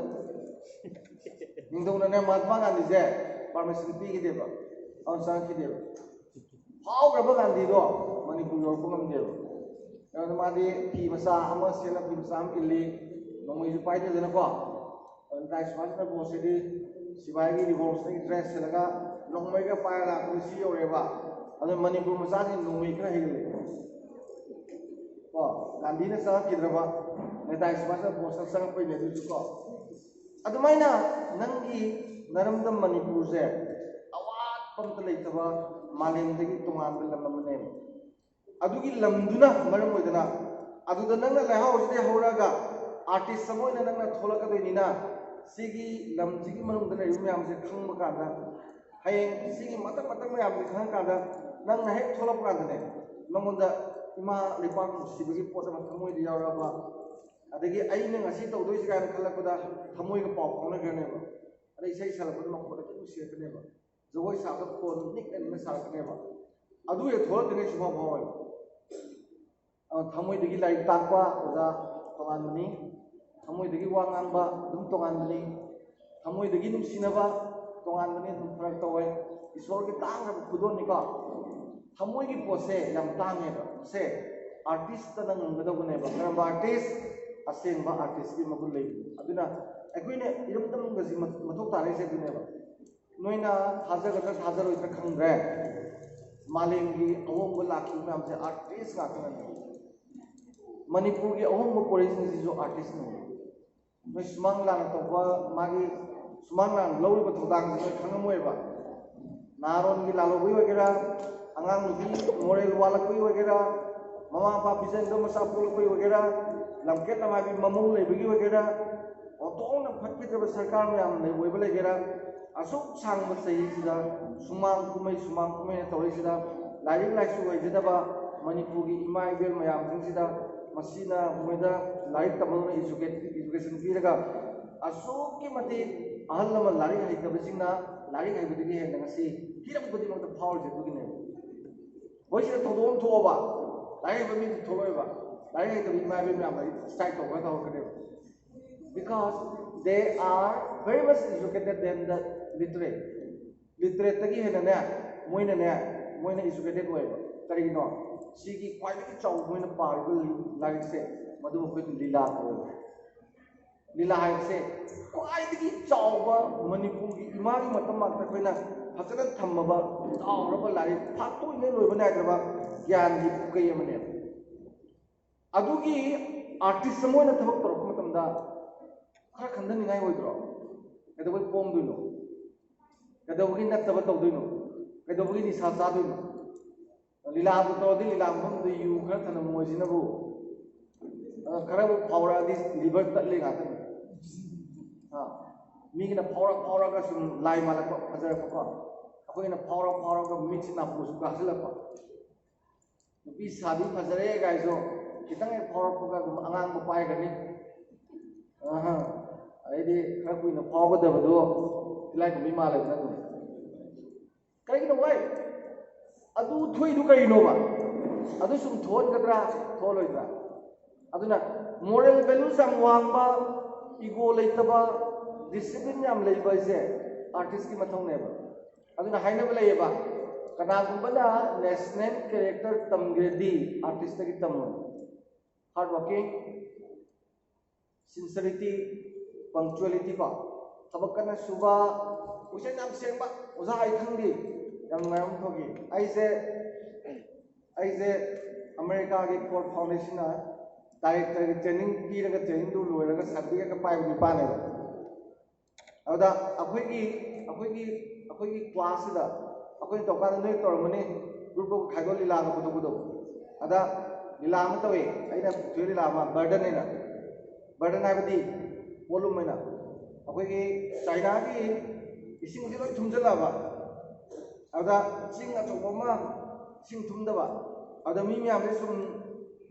ꯅꯤꯡꯊꯧꯅꯅꯦ ꯃꯍꯥꯠꯃꯥ ꯒꯥꯟꯙꯤꯁꯦ ꯄꯥꯔꯃꯤꯁꯟ ꯄꯤꯈꯤꯗꯦꯕ꯫ ꯑꯗꯨꯅ ꯆꯪꯉꯛꯈꯤꯗꯦꯕ꯫ ꯐꯥꯎꯈ꯭ꯔꯕ ꯒꯥꯟꯙꯤꯗꯣ ꯃꯅꯤꯄꯨꯔ ꯌꯧꯔꯛꯄ ꯉꯝꯗꯦꯕ꯫ ꯑꯗꯨꯅ ꯃꯥꯗꯤ ꯐꯤ ꯃꯆꯥ ꯑꯃ ꯁꯦꯠꯂ ꯐꯤ ꯃꯆꯥ ꯑꯃ ꯏꯜꯂꯤ꯫ ꯅꯣꯡꯃꯩꯁꯨ ꯄꯥꯏꯗꯦꯗꯅꯀꯣ꯫ ꯑꯗꯨ ꯅꯦꯇꯥꯖꯤ ꯁꯨꯚꯥꯁ ꯆꯟꯗ꯭ꯔ ꯕꯣꯁꯁꯤꯗꯤ ꯁꯤꯐꯥꯏꯒꯤ ꯔꯤꯚꯣꯂꯨꯁꯅꯔꯤ ꯗ꯭ꯔꯦꯁ ꯁꯦꯠꯂꯒ ꯅꯣꯡꯃꯩꯒ ꯄꯥꯏꯔ ꯂꯥꯛꯄꯗ ꯁꯤ ꯌꯧꯔꯦꯕ꯫ ꯑꯗꯨ ꯃꯅꯤꯄꯨꯔ ꯃꯆꯥꯁꯤꯡ ꯅꯣꯡꯃꯩ ꯈꯔ ꯍꯩꯒꯜꯂꯦ꯫ ꯀꯣ, ꯒꯥꯟꯙꯤꯅ ꯆꯪꯉꯛꯈꯤꯗ꯭ꯔꯕ, ꯅꯦꯇꯥꯖꯤ ꯁꯨꯚꯥꯁ ꯆꯟꯗ꯭ꯔ ꯕꯣꯁꯅ ꯆꯪꯉꯛꯄꯩꯅꯦ ꯑꯗꯨꯁꯨ ꯀꯣ꯫ ꯑꯗꯨꯃꯥꯏꯅ ꯅꯪꯒꯤ ꯅꯔꯝꯗꯝ ꯃꯅꯤꯄꯨꯔꯁꯦ ꯑꯋꯥꯠꯄ ꯑꯝꯇ ꯂꯩꯇꯕ ꯃꯥꯂꯦꯝꯗꯒꯤ ꯇꯣꯉꯥꯟꯕ ꯂꯝ ꯑꯃꯅꯦꯕ꯫ ꯑꯗꯨꯒꯤ ꯂꯝꯗꯨꯅ ꯃꯔꯝ ꯑꯣꯏꯗꯅ ꯑꯗꯨꯗ ꯅꯪꯅ ꯂꯩꯍꯥꯎꯁꯤꯗꯩ ꯍꯧꯔꯛꯑꯒ ꯑꯥꯔꯇꯤꯁ ꯑꯃ ꯑꯣꯏꯅ ꯅꯪꯅ ꯊꯣꯛꯂꯛꯀꯗꯣꯏꯅꯤꯅ ꯁꯤꯒꯤ ꯂꯝꯁꯤꯒꯤ ꯃꯅꯨꯡꯗ ꯂꯩꯔꯤꯕ ꯃꯌꯥꯝꯁꯦ ꯈꯪꯕ ꯀꯥꯟꯗ ꯍꯌꯦꯡ ꯁꯤꯒꯤ ꯃꯊꯪ ꯃꯊꯪ ꯃꯌꯥꯝꯁꯦ ꯈꯪꯉꯀꯥꯟꯗ ꯅꯪꯅ ꯍꯦꯛ ꯊꯣꯛꯂꯛꯄ ꯀꯥꯟꯗꯅꯦ ꯅꯉꯣꯟꯗ ꯏꯃꯥ ꯂꯩꯄꯥꯛ ꯅꯨꯡꯁꯤꯕꯒꯤ ꯄꯣꯠ ꯑꯃ ꯊꯃꯣꯏꯗ ꯌꯥꯎꯔꯛꯑꯕ ꯑꯗꯒꯤ ꯑꯩꯅ ꯉꯁꯤ ꯇꯧꯗꯣꯏꯁꯦ ꯀꯥꯏꯅ ꯈꯜꯂꯛꯄꯗ ꯊꯃꯣꯏꯒ ꯄꯥꯎ ꯐꯥꯎꯅꯈ꯭ꯔꯅꯦꯕ꯫ ꯑꯗꯩ ꯏꯁꯩ ꯁꯛꯂꯛꯄꯗ ꯃꯈꯣꯟ ꯑꯗꯨꯝ ꯅꯨꯡꯁꯤꯔꯛꯀꯅꯦꯕ꯫ ꯖꯒꯣꯏ ꯁꯥꯕꯗ ꯈꯣꯟ ꯅꯤꯛ ꯑꯦꯟꯅ ꯁꯥꯔꯛꯀꯅꯦꯕ꯫ ꯑꯗꯨ ꯍꯦꯛ ꯊꯣꯛꯂꯛꯇ꯭ꯔꯤꯉꯩ ꯁꯨꯡꯐꯥꯎ ꯐꯥꯎꯔꯣꯏꯕ꯫ ꯑ, ꯊꯃꯣꯏꯗꯒꯤ ꯂꯥꯏꯔꯤꯛ ꯇꯥꯛꯄ ꯑꯣꯖꯥ ꯇꯣꯉꯥꯟꯕꯅꯤ꯫ ꯊꯃꯣꯏꯗꯒꯤ ꯋꯥ ꯉꯥꯡꯕ ꯑꯗꯨꯝ ꯇꯣꯉꯥꯟꯕꯅꯤ꯫ ꯊꯃꯣꯏꯗꯒꯤ ꯅꯨꯡꯁꯤꯅꯕ ꯇꯣꯉꯥꯟꯕꯅꯤ, ꯑꯗꯨꯝ ꯐꯔꯛ ꯇꯧꯋꯦ꯫ ꯏꯁꯣꯔꯒꯤ ꯇꯥꯡꯈ꯭ꯔꯕ ꯈꯨꯗꯣꯜꯅꯤꯀꯣ꯫ ꯊꯃꯣꯏꯒꯤ ꯄꯣꯠꯁꯦ ꯌꯥꯝ ꯇꯥꯡꯉꯦꯕ꯫ ꯁꯦ ꯑꯥꯔꯇꯤꯁꯇꯅ ꯉꯝꯒꯗꯧꯕꯅꯦꯕ꯫ ꯀꯔꯝꯕ ꯑꯥꯔꯇꯤꯁ? ꯑꯁꯦꯡꯕ ꯑꯥꯔꯇꯤꯁꯀꯤ ꯃꯒꯨꯟ ꯂꯩꯕꯅꯤ꯫ ꯑꯗꯨꯅ ꯑꯩꯈꯣꯏꯅ ꯏꯔꯝꯗꯝꯒꯁꯤ ꯃꯊꯧ ꯇꯥꯔꯛꯏꯁꯦ ꯑꯗꯨꯅꯦꯕ꯫ ꯅꯣꯏꯅ ꯊꯥꯖꯒꯗ꯭ꯔꯥ ꯊꯥꯖꯔꯣꯏꯗ꯭ꯔꯥ ꯈꯪꯗ꯭ꯔꯦ, ꯃꯥꯂꯦꯝꯒꯤ ꯑꯍꯣꯡꯕ ꯂꯥꯛꯈꯤꯕ ꯃꯌꯥꯝꯁꯦ ꯑꯥꯔꯇꯤꯁ ꯉꯥꯛꯇꯅꯅꯦ꯫ ꯃꯅꯤꯄꯨꯔꯒꯤ ꯑꯍꯣꯡꯕ ꯄꯣꯔꯛꯏꯁꯤꯡꯁꯤꯁꯨ ꯑꯥꯔꯇꯤꯁꯅꯦ꯫ ꯅꯣꯏ ꯁꯨꯃꯥꯡ ꯂꯥꯟꯅ ꯇꯧꯕ, ꯃꯥꯒꯤ ꯁꯨꯃꯥꯡ ꯂꯥꯟꯅ ꯂꯧꯔꯤꯕ ꯊꯧꯗꯥꯡꯁꯦ ꯅꯣꯏ ꯈꯪꯉꯝꯃꯣꯏꯕ꯫ ꯅꯍꯥꯔꯣꯟꯒꯤ ꯂꯥꯜꯍꯧꯕꯒꯤ ꯑꯣꯏꯒꯦꯔꯥ, ꯑꯉꯥꯡ ꯅꯨꯄꯤ ꯃꯣꯔꯦꯜ ꯋꯥꯠꯂꯛꯄꯒꯤ ꯑꯣꯏꯒꯦꯔꯥ, ꯃꯃꯥ ꯃꯄꯥ ꯄꯤꯖꯅꯤꯡꯗꯕ ꯃꯆꯥ ꯄꯣꯛꯂꯛꯄꯒꯤ ꯑꯣꯏꯒꯦꯔꯥ, ꯂꯝꯀꯦꯠ ꯂꯝꯍꯥꯏꯕꯤ ꯃꯃꯧ ꯂꯩꯕꯒꯤ ꯑꯣꯏꯒꯦꯔꯥ, ꯑꯣꯟꯊꯣꯛꯅ ꯐꯠꯈꯤꯗ꯭ꯔꯕ ꯁꯔꯀꯥꯔ ꯃꯌꯥꯝ ꯂꯩꯕ ꯑꯣꯏꯕ ꯂꯩꯒꯦꯔꯥ, ꯑꯁꯨꯛ ꯁꯥꯡꯕ ꯆꯍꯤꯁꯤꯗ ꯁꯨꯃꯥꯡ ꯀꯨꯝꯍꯩ ꯁꯨꯃꯥꯡ ꯀꯨꯝꯍꯩꯅ ꯇꯧꯔꯤꯁꯤꯗ ꯂꯥꯏꯔꯤꯛ ꯂꯥꯏꯁꯨ ꯍꯩꯖꯗꯕ ꯃꯅꯤꯄꯨꯔꯒꯤ ꯏꯃꯥ ꯏꯕꯦꯜ ꯃꯌꯥꯝꯁꯤꯡꯁꯤꯗ ꯃꯁꯤꯅ ꯃꯣꯏꯗ ꯂꯥꯏꯔꯤꯛ ꯇꯝꯍꯜꯂꯒ educate education ꯄꯤꯔꯒ ꯑꯁꯨꯛꯀꯤ ꯃꯇꯤꯛ ꯑꯍꯜ ꯂꯃꯟ ꯂꯥꯏꯔꯤꯛ ꯍꯩꯇꯕꯁꯤꯡꯅ ꯂꯥꯏꯔꯤꯛ ꯍꯩꯕꯗꯒꯤ ꯍꯦꯟꯅ ꯉꯁꯤ ꯍꯤꯔꯝ ꯈꯨꯗꯤꯡꯃꯛꯇ ꯐꯥꯎꯔꯤꯁꯦ ꯑꯗꯨꯒꯤꯅꯦꯕ꯫ ꯃꯣꯏꯁꯤꯗ ꯊꯧꯗꯣꯛ ꯑꯃ ꯊꯣꯛꯑꯕ, ꯂꯥꯏꯔꯤꯛ ꯍꯩꯕ ꯃꯤꯗꯤ ꯊꯣꯛꯂꯛꯑꯣꯏꯕ, ꯂꯥꯏꯔꯤꯛ ꯍꯩꯇꯕ ꯏꯃꯥ ꯏꯕꯦꯜ ꯃꯌꯥꯝꯅ strike ꯇꯧꯕ ꯍꯧꯔꯛꯀꯅꯦꯕ꯫ Because they are very much educated than the literate. Literateꯇꯒꯤ ꯍꯦꯟꯅꯅꯦ, ꯃꯣꯏꯅꯅꯦ, ꯃꯣꯏꯅ educated ꯑꯣꯏꯌꯦꯕ꯫ ꯀꯔꯤꯒꯤꯅꯣ? ꯁꯤꯒꯤ ꯈ꯭ꯋꯥꯏꯗꯒꯤ ꯆꯥꯎꯕ ꯃꯣꯏꯅ ꯄꯥꯔꯤꯕ ꯂꯥꯏꯔꯤꯛꯁꯦ, ꯃꯗꯨ ꯑꯩꯈꯣꯏꯅ ꯂꯤꯂꯥ ꯀꯧꯋꯦꯕ꯫ ꯂꯤꯂꯥ ꯍꯥꯏꯕꯁꯦ ꯈ꯭ꯋꯥꯏꯗꯒꯤ ꯆꯥꯎꯕ ꯃꯅꯤꯄꯨꯔꯒꯤ ꯏꯃꯥꯒꯤ ꯃꯇꯝ ꯃꯛꯇ ꯑꯩꯈꯣꯏꯅ ꯐꯖꯅ ꯊꯝꯃꯕ ꯆꯥꯎꯔꯕ ꯂꯥꯏꯔꯤꯛ, ꯐꯥꯛꯇꯣꯛꯏꯉꯩ ꯂꯣꯏꯕ ꯅꯥꯏꯗ꯭ꯔꯕ ꯒ꯭ꯌꯥꯟꯒꯤ ꯄꯨꯀꯩ ꯑꯃꯅꯦꯕ꯫ ꯑꯗꯨꯒꯤ ꯑꯥꯔꯇꯤꯁ ꯑꯃ ꯑꯣꯏꯅ ꯊꯕꯛ ꯇꯧꯔꯛꯄ ꯃꯇꯝꯗ ꯈꯔ ꯈꯟꯊꯅꯤꯡꯉꯥꯏ ꯑꯣꯏꯗ꯭ꯔꯣ? ꯀꯩꯗꯧꯕꯩ ꯄꯣꯝꯗꯣꯏꯅꯣ? ꯀꯩꯗꯧꯕꯒꯤ ꯅꯠꯇꯕ ꯇꯧꯗꯣꯏꯅꯣ? ꯀꯩꯗꯧꯕꯒꯤ ꯅꯤꯁꯥ ꯆꯥꯗꯣꯏꯅꯣ? ꯂꯤꯂꯥꯕꯨ ꯇꯧꯔꯗꯤ ꯂꯤꯂꯥ ꯃꯐꯝꯗꯨꯗ ꯌꯨ ꯈꯔ ꯊꯅꯝꯃꯣꯏꯁꯤꯅꯕꯨ, ꯑ, ꯈꯔꯕꯨ ꯐꯥꯎꯔꯛꯑꯗꯤ ꯂꯤꯚꯔ ꯇꯠꯂꯦ ꯉꯥꯛꯇꯅꯤ꯫ ꯑ, ꯃꯤꯒꯤꯅ ꯐꯥꯎꯔ ꯐꯥꯎꯔꯒ ꯁꯨꯝ ꯂꯥꯏ ꯃꯥꯜꯂꯛꯄ, ꯐꯖꯔꯛꯄꯀꯣ, ꯑꯩꯈꯣꯏꯒꯤꯅ ꯐꯥꯎꯔ ꯐꯥꯎꯔꯒ ꯃꯤꯠꯁꯤ ꯅꯥꯄꯨꯁꯨ ꯀꯥꯁꯤꯜꯂꯛꯄ꯫ ꯅꯨꯄꯤ ꯁꯥꯕꯤ ꯐꯖꯔꯦ ꯀꯥꯏꯁꯨ ꯈꯤꯇꯪ ꯍꯦꯛ ꯐꯥꯎꯔꯛꯄꯒ ꯑꯗꯨꯝ ꯑꯉꯥꯡꯕ ꯄꯥꯏꯈ꯭ꯔꯅꯤ꯫ ꯑꯍ꯫ ꯑꯩꯗꯤ ꯈꯔ ꯀꯨꯏꯅ ꯐꯥꯎꯒꯗꯕꯗꯣ ꯇꯤꯂꯥꯏꯈꯨꯝꯕꯤ ꯃꯥꯜꯂꯦꯗꯅ ꯑꯗꯨꯝ꯫ ꯀꯩꯒꯤꯅꯣ ꯋꯥꯏ? ꯑꯗꯨ ꯊꯣꯛꯏꯗꯨ ꯀꯔꯤꯅꯣꯕ? ꯑꯗꯨ ꯁꯨꯝ ꯊꯣꯛꯍꯟꯒꯗ꯭ꯔꯥ, ꯊꯣꯛꯍꯜꯂꯣꯏꯗ꯭ꯔꯥ? ꯑꯗꯨꯅ moral values ꯌꯥꯝ ꯋꯥꯡꯕ, ego ꯂꯩꯇꯕ, discipline ꯌꯥꯝ ꯂꯩꯕ ꯍꯥꯏꯁꯦ artistꯀꯤ ꯃꯊꯧꯅꯦꯕ꯫ ꯑꯗꯨꯅ ꯍꯥꯏꯅꯕ ꯂꯩꯌꯦꯕ, ꯀꯅꯥꯒꯨꯝꯕꯅ national character ꯇꯝꯒꯦꯗꯤ artistꯇꯒꯤ ꯇꯝꯃꯣ꯫ Hard working, sincerity, punctuality ꯀꯣ, ꯊꯕꯛ ꯀꯟꯅ ꯁꯨꯕ, ꯄꯨꯛꯆꯦꯜ ꯌꯥꯝ ꯁꯦꯡꯕ꯫ ꯑꯣꯖꯥ, ꯑꯩ ꯈꯪꯗꯦ, ꯌꯥꯝ ꯅꯨꯡꯉꯥꯏꯕ ꯑꯃ ꯊꯣꯛꯈꯤ꯫ ꯑꯩꯁꯦ ꯑꯩꯁꯦ ꯑꯃꯦꯔꯤꯀꯥꯒꯤ Ford Foundationꯅ directorꯒꯤ training ꯄꯤꯔꯒ trainingꯗꯨ ꯂꯣꯏꯔꯒ certificateꯀ ꯄꯥꯏꯕ ꯅꯨꯄꯥꯅꯦꯕ꯫ ꯑꯗꯨꯗ ꯑꯩꯈꯣꯏꯒꯤ ꯑꯩꯈꯣꯏꯒꯤ ꯑꯩꯈꯣꯏꯒꯤ classꯁꯤꯗ ꯑꯩꯈꯣꯏꯅ ꯇꯧꯀꯥꯟꯗ ꯅꯣꯏ ꯇꯧꯔꯝꯃꯅꯤ, group group ꯈꯥꯏꯗꯣꯛꯑ ꯂꯤꯂꯥꯒ ꯄꯨꯊꯣꯛꯄꯗꯣ꯫ ꯑꯗ ꯂꯤꯂꯥ ꯑꯃ ꯇꯧꯋꯦ, ꯑꯩꯅ ꯄꯨꯊꯣꯛꯏ ꯂꯤꯂꯥ ꯑꯃ, burden ꯍꯥꯏꯅ꯫ Burden ꯍꯥꯏꯕꯗꯤ ꯄꯣꯠꯂꯨꯝ ꯑꯣꯏꯅ ꯑꯩꯈꯣꯏꯒꯤ ꯆꯥꯏꯅꯥꯒꯤ ꯏꯁꯤꯡꯁꯤ ꯂꯣꯏ ꯊꯨꯝꯖꯤꯜꯂꯛꯑꯕ, ꯑꯗꯨꯗ ꯆꯤꯡ ꯑꯆꯧꯕ ꯑꯃ ꯏꯁꯤꯡ ꯊꯨꯝꯗꯕ, ꯑꯗꯨꯗ ꯃꯤ ꯃꯌꯥꯝꯁꯦ ꯁꯨꯝ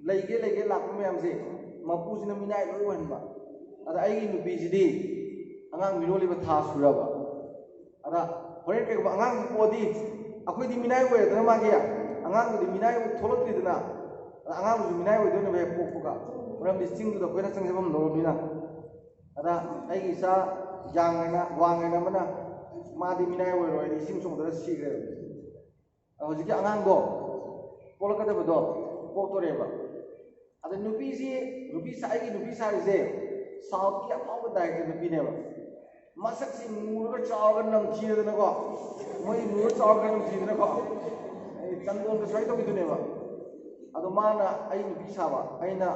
ꯂꯩꯒꯦ ꯂꯩꯒꯦ ꯂꯥꯛꯄ ꯃꯌꯥꯝꯁꯦ ꯃꯄꯨꯁꯤꯅ ꯃꯤꯅꯥꯏ ꯂꯣꯏ ꯑꯣꯏꯍꯟꯕ꯫ ꯑꯗ ꯑꯩꯒꯤ ꯅꯨꯄꯤꯁꯤꯗꯤ ꯑꯉꯥꯡ ꯃꯤꯔꯣꯜꯂꯤꯕ ꯊꯥ ꯁꯨꯔꯕ꯫ ꯑꯗ ꯍꯣꯔꯦꯟ ꯀꯩꯒꯨꯝꯕ ꯑꯉꯥꯡꯁꯤ ꯄꯣꯛꯑꯗꯤ ꯑꯩꯈꯣꯏꯗꯤ ꯃꯤꯅꯥꯏ ꯑꯣꯏꯔꯦꯗꯅ ꯃꯥꯒꯤ, ꯑꯉꯥꯡꯗꯨꯗꯤ ꯃꯤꯅꯥꯏ ꯊꯣꯛꯂꯛꯇ꯭ꯔꯤꯗꯅ꯫ ꯑꯗ ꯑꯉꯥꯡꯗꯨꯁꯨ ꯃꯤꯅꯥꯏ ꯑꯣꯏꯗꯣꯏꯅꯦꯕ ꯍꯦꯛ ꯄꯣꯛꯄꯒ, ꯃꯔꯝꯗꯤ ꯆꯤꯡꯗꯨꯗ ꯑꯩꯈꯣꯏꯅ ꯆꯪꯖꯐꯝ ꯂꯧꯔꯕꯅꯤꯅ꯫ ꯑꯗ ꯑꯩꯒꯤ ꯏꯆꯥ ꯌꯥꯡ ꯍꯥꯏꯅ, ꯋꯥꯡ ꯍꯥꯏꯅ ꯑꯃꯅ, ꯃꯥꯗꯤ ꯃꯤꯅꯥꯏ ꯑꯣꯏꯔꯣꯏ, ꯏꯁꯤꯡ ꯆꯣꯡꯊꯔ ꯁꯤꯈ꯭ꯔꯦꯕ꯫ ꯑꯗ ꯍꯧꯖꯤꯛꯀꯤ ꯑꯉꯥꯡꯗꯣ ꯄꯣꯛꯂꯛꯀꯗꯕꯗꯣ ꯄꯣꯛꯇꯣꯔꯦꯕ꯫ ꯑꯗ ꯅꯨꯄꯤꯁꯤ, ꯅꯨꯄꯤ ꯁꯥ-, ꯑꯩꯒꯤ ꯅꯨꯄꯤ ꯁꯥꯔꯤꯁꯦ Southꯀꯤ ꯑꯐꯥꯎꯕ director ꯅꯨꯄꯤꯅꯦꯕ꯫ ꯃꯁꯛꯁꯤ ꯃꯨꯔꯒ ꯆꯥꯎꯔꯒ ꯅꯝꯊꯤꯔꯗꯅꯀꯣ, ꯃꯣꯏ ꯃꯨꯔ ꯆꯥꯎꯔꯒ ꯅꯝꯊꯤꯗꯅꯀꯣ, ꯑꯩ ꯆꯟꯗꯣꯟꯒ ꯁ꯭ꯋꯥꯏ ꯇꯧꯈꯤꯗꯨꯅꯦꯕ꯫ ꯑꯗꯣ ꯃꯥꯅ ꯑꯩ ꯅꯨꯄꯤ ꯁꯥꯕ, ꯑꯩꯅ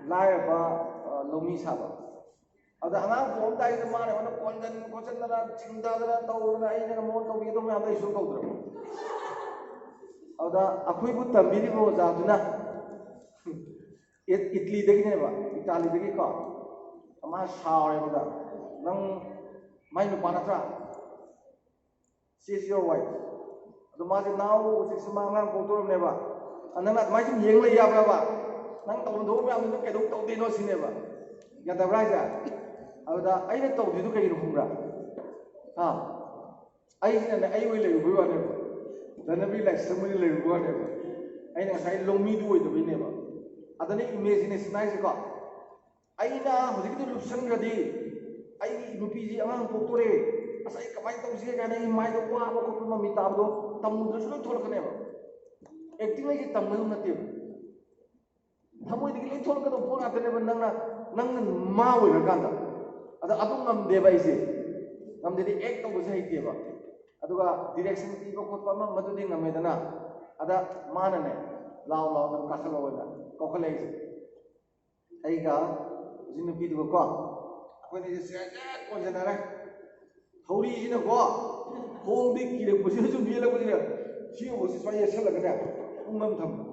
ꯂꯥꯏꯔꯕ, ꯑ, ꯂꯧꯃꯤ ꯁꯥꯕ꯫ ꯑꯗ ꯑꯉꯥꯡ ꯄꯣꯛꯑꯝꯗꯥꯏꯁꯤꯗ ꯃꯥꯅ ꯑꯩꯉꯣꯟꯗ ꯀꯣꯟꯗꯟ ꯈꯣꯠꯆꯟꯗꯅ, ꯆꯤꯡꯊꯗꯅ ꯇꯧꯗꯅ, ꯑꯩꯅ ꯃꯉꯣꯟꯗ ꯇꯧꯕꯤꯒꯗꯧꯕ ꯃꯌꯥꯝꯗꯣ ꯑꯩ ꯁꯨꯝ ꯇꯧꯗ꯭ꯔꯕ꯫ ꯑꯗ ꯑꯩꯈꯣꯏꯕꯨ ꯇꯝꯕꯤꯔꯤꯕ ꯑꯣꯖꯥꯗꯨꯅ ꯏꯠ-, ꯏꯠꯂꯤꯗꯒꯤꯅꯦꯕ, ꯏꯇꯥꯂꯤꯗꯒꯤꯀꯣ꯫ ꯃꯥ ꯁꯥꯎꯔꯦꯕꯗ, "ꯅꯪ ꯃꯥꯏ ꯅꯨꯄꯥ ꯅꯠꯇ꯭ꯔꯥ? She is your wife." ꯑꯗꯣ ꯃꯥꯁꯦ ꯅꯥꯎ ꯍꯧꯖꯤꯛꯁꯦ ꯃꯥ ꯑꯉꯥꯡ ꯄꯣꯛꯇꯣꯔꯕꯅꯦꯕ꯫ "ꯑ, ꯅꯪꯅ ꯑꯗꯨꯃꯥꯏꯅ ꯁꯨꯝ ꯌꯦꯡ ꯂꯩ ꯌꯥꯕ꯭ꯔꯕ? ꯅꯪ ꯇꯧꯐꯝ ꯊꯣꯛꯄ ꯃꯌꯥꯝꯗꯨ ꯅꯪ ꯀꯩꯗꯧ ꯇꯧꯗꯣꯏꯅꯣ?" ꯁꯤꯅꯦꯕ꯫ ꯒ꯭ꯌꯥꯟ ꯇꯥꯕ꯭ꯔꯥ ꯍꯥꯏꯁꯦ? ꯑꯗꯨꯗ ꯑꯩꯅ ꯇꯧꯗ꯭ꯔꯤꯗꯨ ꯀꯩꯒꯤꯅꯣ ꯈꯪꯕ꯭ꯔꯥ? ꯍꯥ? ꯑꯩꯁꯤꯅꯅꯦ, ꯑꯩ ꯑꯣꯏꯅ ꯂꯩꯔꯨꯕꯩ ꯋꯥꯅꯦꯕ, ꯙꯅꯕꯤꯔ ꯂꯥꯏꯁ꯭ꯔꯝ ꯑꯣꯏꯅ ꯂꯩꯔꯨꯕꯩ ꯋꯥꯅꯦꯕ꯫ ꯑꯩꯅ ꯉꯁꯥꯏ ꯂꯧꯃꯤꯗꯨ ꯑꯣꯏꯗꯕꯩꯅꯦꯕ꯫ ꯑꯗꯅ ꯏꯃꯦꯖꯤꯅꯦꯁꯟ ꯍꯥꯏꯁꯦꯀꯣ, ꯑꯩꯅ ꯍꯧꯖꯤꯛꯀꯤꯗꯨ ꯂꯨꯞꯁꯟꯈ꯭ꯔꯗꯤ ꯑꯩꯒꯤ ꯅꯨꯄꯤꯁꯤ ꯑꯉꯥꯡ ꯄꯣꯛꯇꯣꯔꯦ, ꯑꯁ ꯑꯩ ꯀꯃꯥꯏꯅ ꯇꯧꯁꯤꯒꯦ ꯀꯥꯏꯅ ꯑꯩ ꯃꯥꯏꯗ ꯋꯥꯕ ꯈꯣꯠꯄ ꯃꯃꯤ ꯇꯥꯕꯗꯣ ꯇꯝꯃꯨꯗ꯭ꯔꯁꯨ ꯂꯣꯏ ꯊꯣꯛꯂꯛꯀꯅꯦꯕ꯫ ꯑꯦꯛꯇꯤꯡ ꯍꯥꯏꯁꯦ ꯇꯝꯒꯗꯧ ꯅꯠꯇꯦꯕ, ꯊꯃꯣꯏꯗꯒꯤ ꯂꯣꯏ ꯊꯣꯛꯂꯛꯀꯗꯧꯕ ꯄꯣꯠ ꯉꯥꯛꯇꯅꯦꯕ꯫ ꯅꯪꯅ ꯅꯪꯅ ꯃꯥ ꯑꯣꯏꯔꯀꯥꯟꯗ, ꯑꯗ ꯑꯗꯨ ꯉꯝꯗꯦꯕ ꯑꯩꯁꯦ꯫ ꯉꯝꯗꯦꯗꯤ ꯑꯦꯛ ꯇꯧꯕꯁꯦ ꯍꯩꯇꯦꯕ꯫ ꯑꯗꯨꯒ ꯗꯤꯔꯦꯛꯁꯟ ꯄꯤꯕ ꯈꯣꯠꯄ ꯑꯃ ꯃꯗꯨꯗꯤ ꯉꯝꯃꯦꯗꯅ꯫ ꯑꯗ ꯃꯥꯅꯅꯦ, "ꯂꯥꯎ ꯂꯥꯎ, ꯅꯪ ꯀꯥꯈꯠꯂꯛꯑꯣꯅ" ꯀꯧꯈꯠꯂꯛꯏꯁꯦ꯫ ꯑꯩꯒ ꯍꯧꯖꯤꯛ ꯅꯨꯄꯤꯗꯨꯒꯀꯣ, ꯑꯩꯈꯣꯏꯅꯤꯁꯦ ꯁꯦ ꯁꯦ ꯀꯣꯟꯁꯤꯟꯅꯔꯦ꯫ ꯊꯧꯔꯤꯁꯤꯅꯀꯣ, ꯈꯣꯡꯗꯤ ꯀꯤꯔꯛꯄꯁꯤꯅ ꯁꯨꯝ ꯌꯦꯜꯂꯛꯄꯁꯤꯅ ꯁꯤ ꯌꯧꯕꯁꯤ ꯁꯨꯃꯥꯏꯅ ꯌꯦꯠꯁꯜꯂꯒꯅꯦ, ꯄꯨꯡ ꯑꯃ ꯊꯝꯕ꯫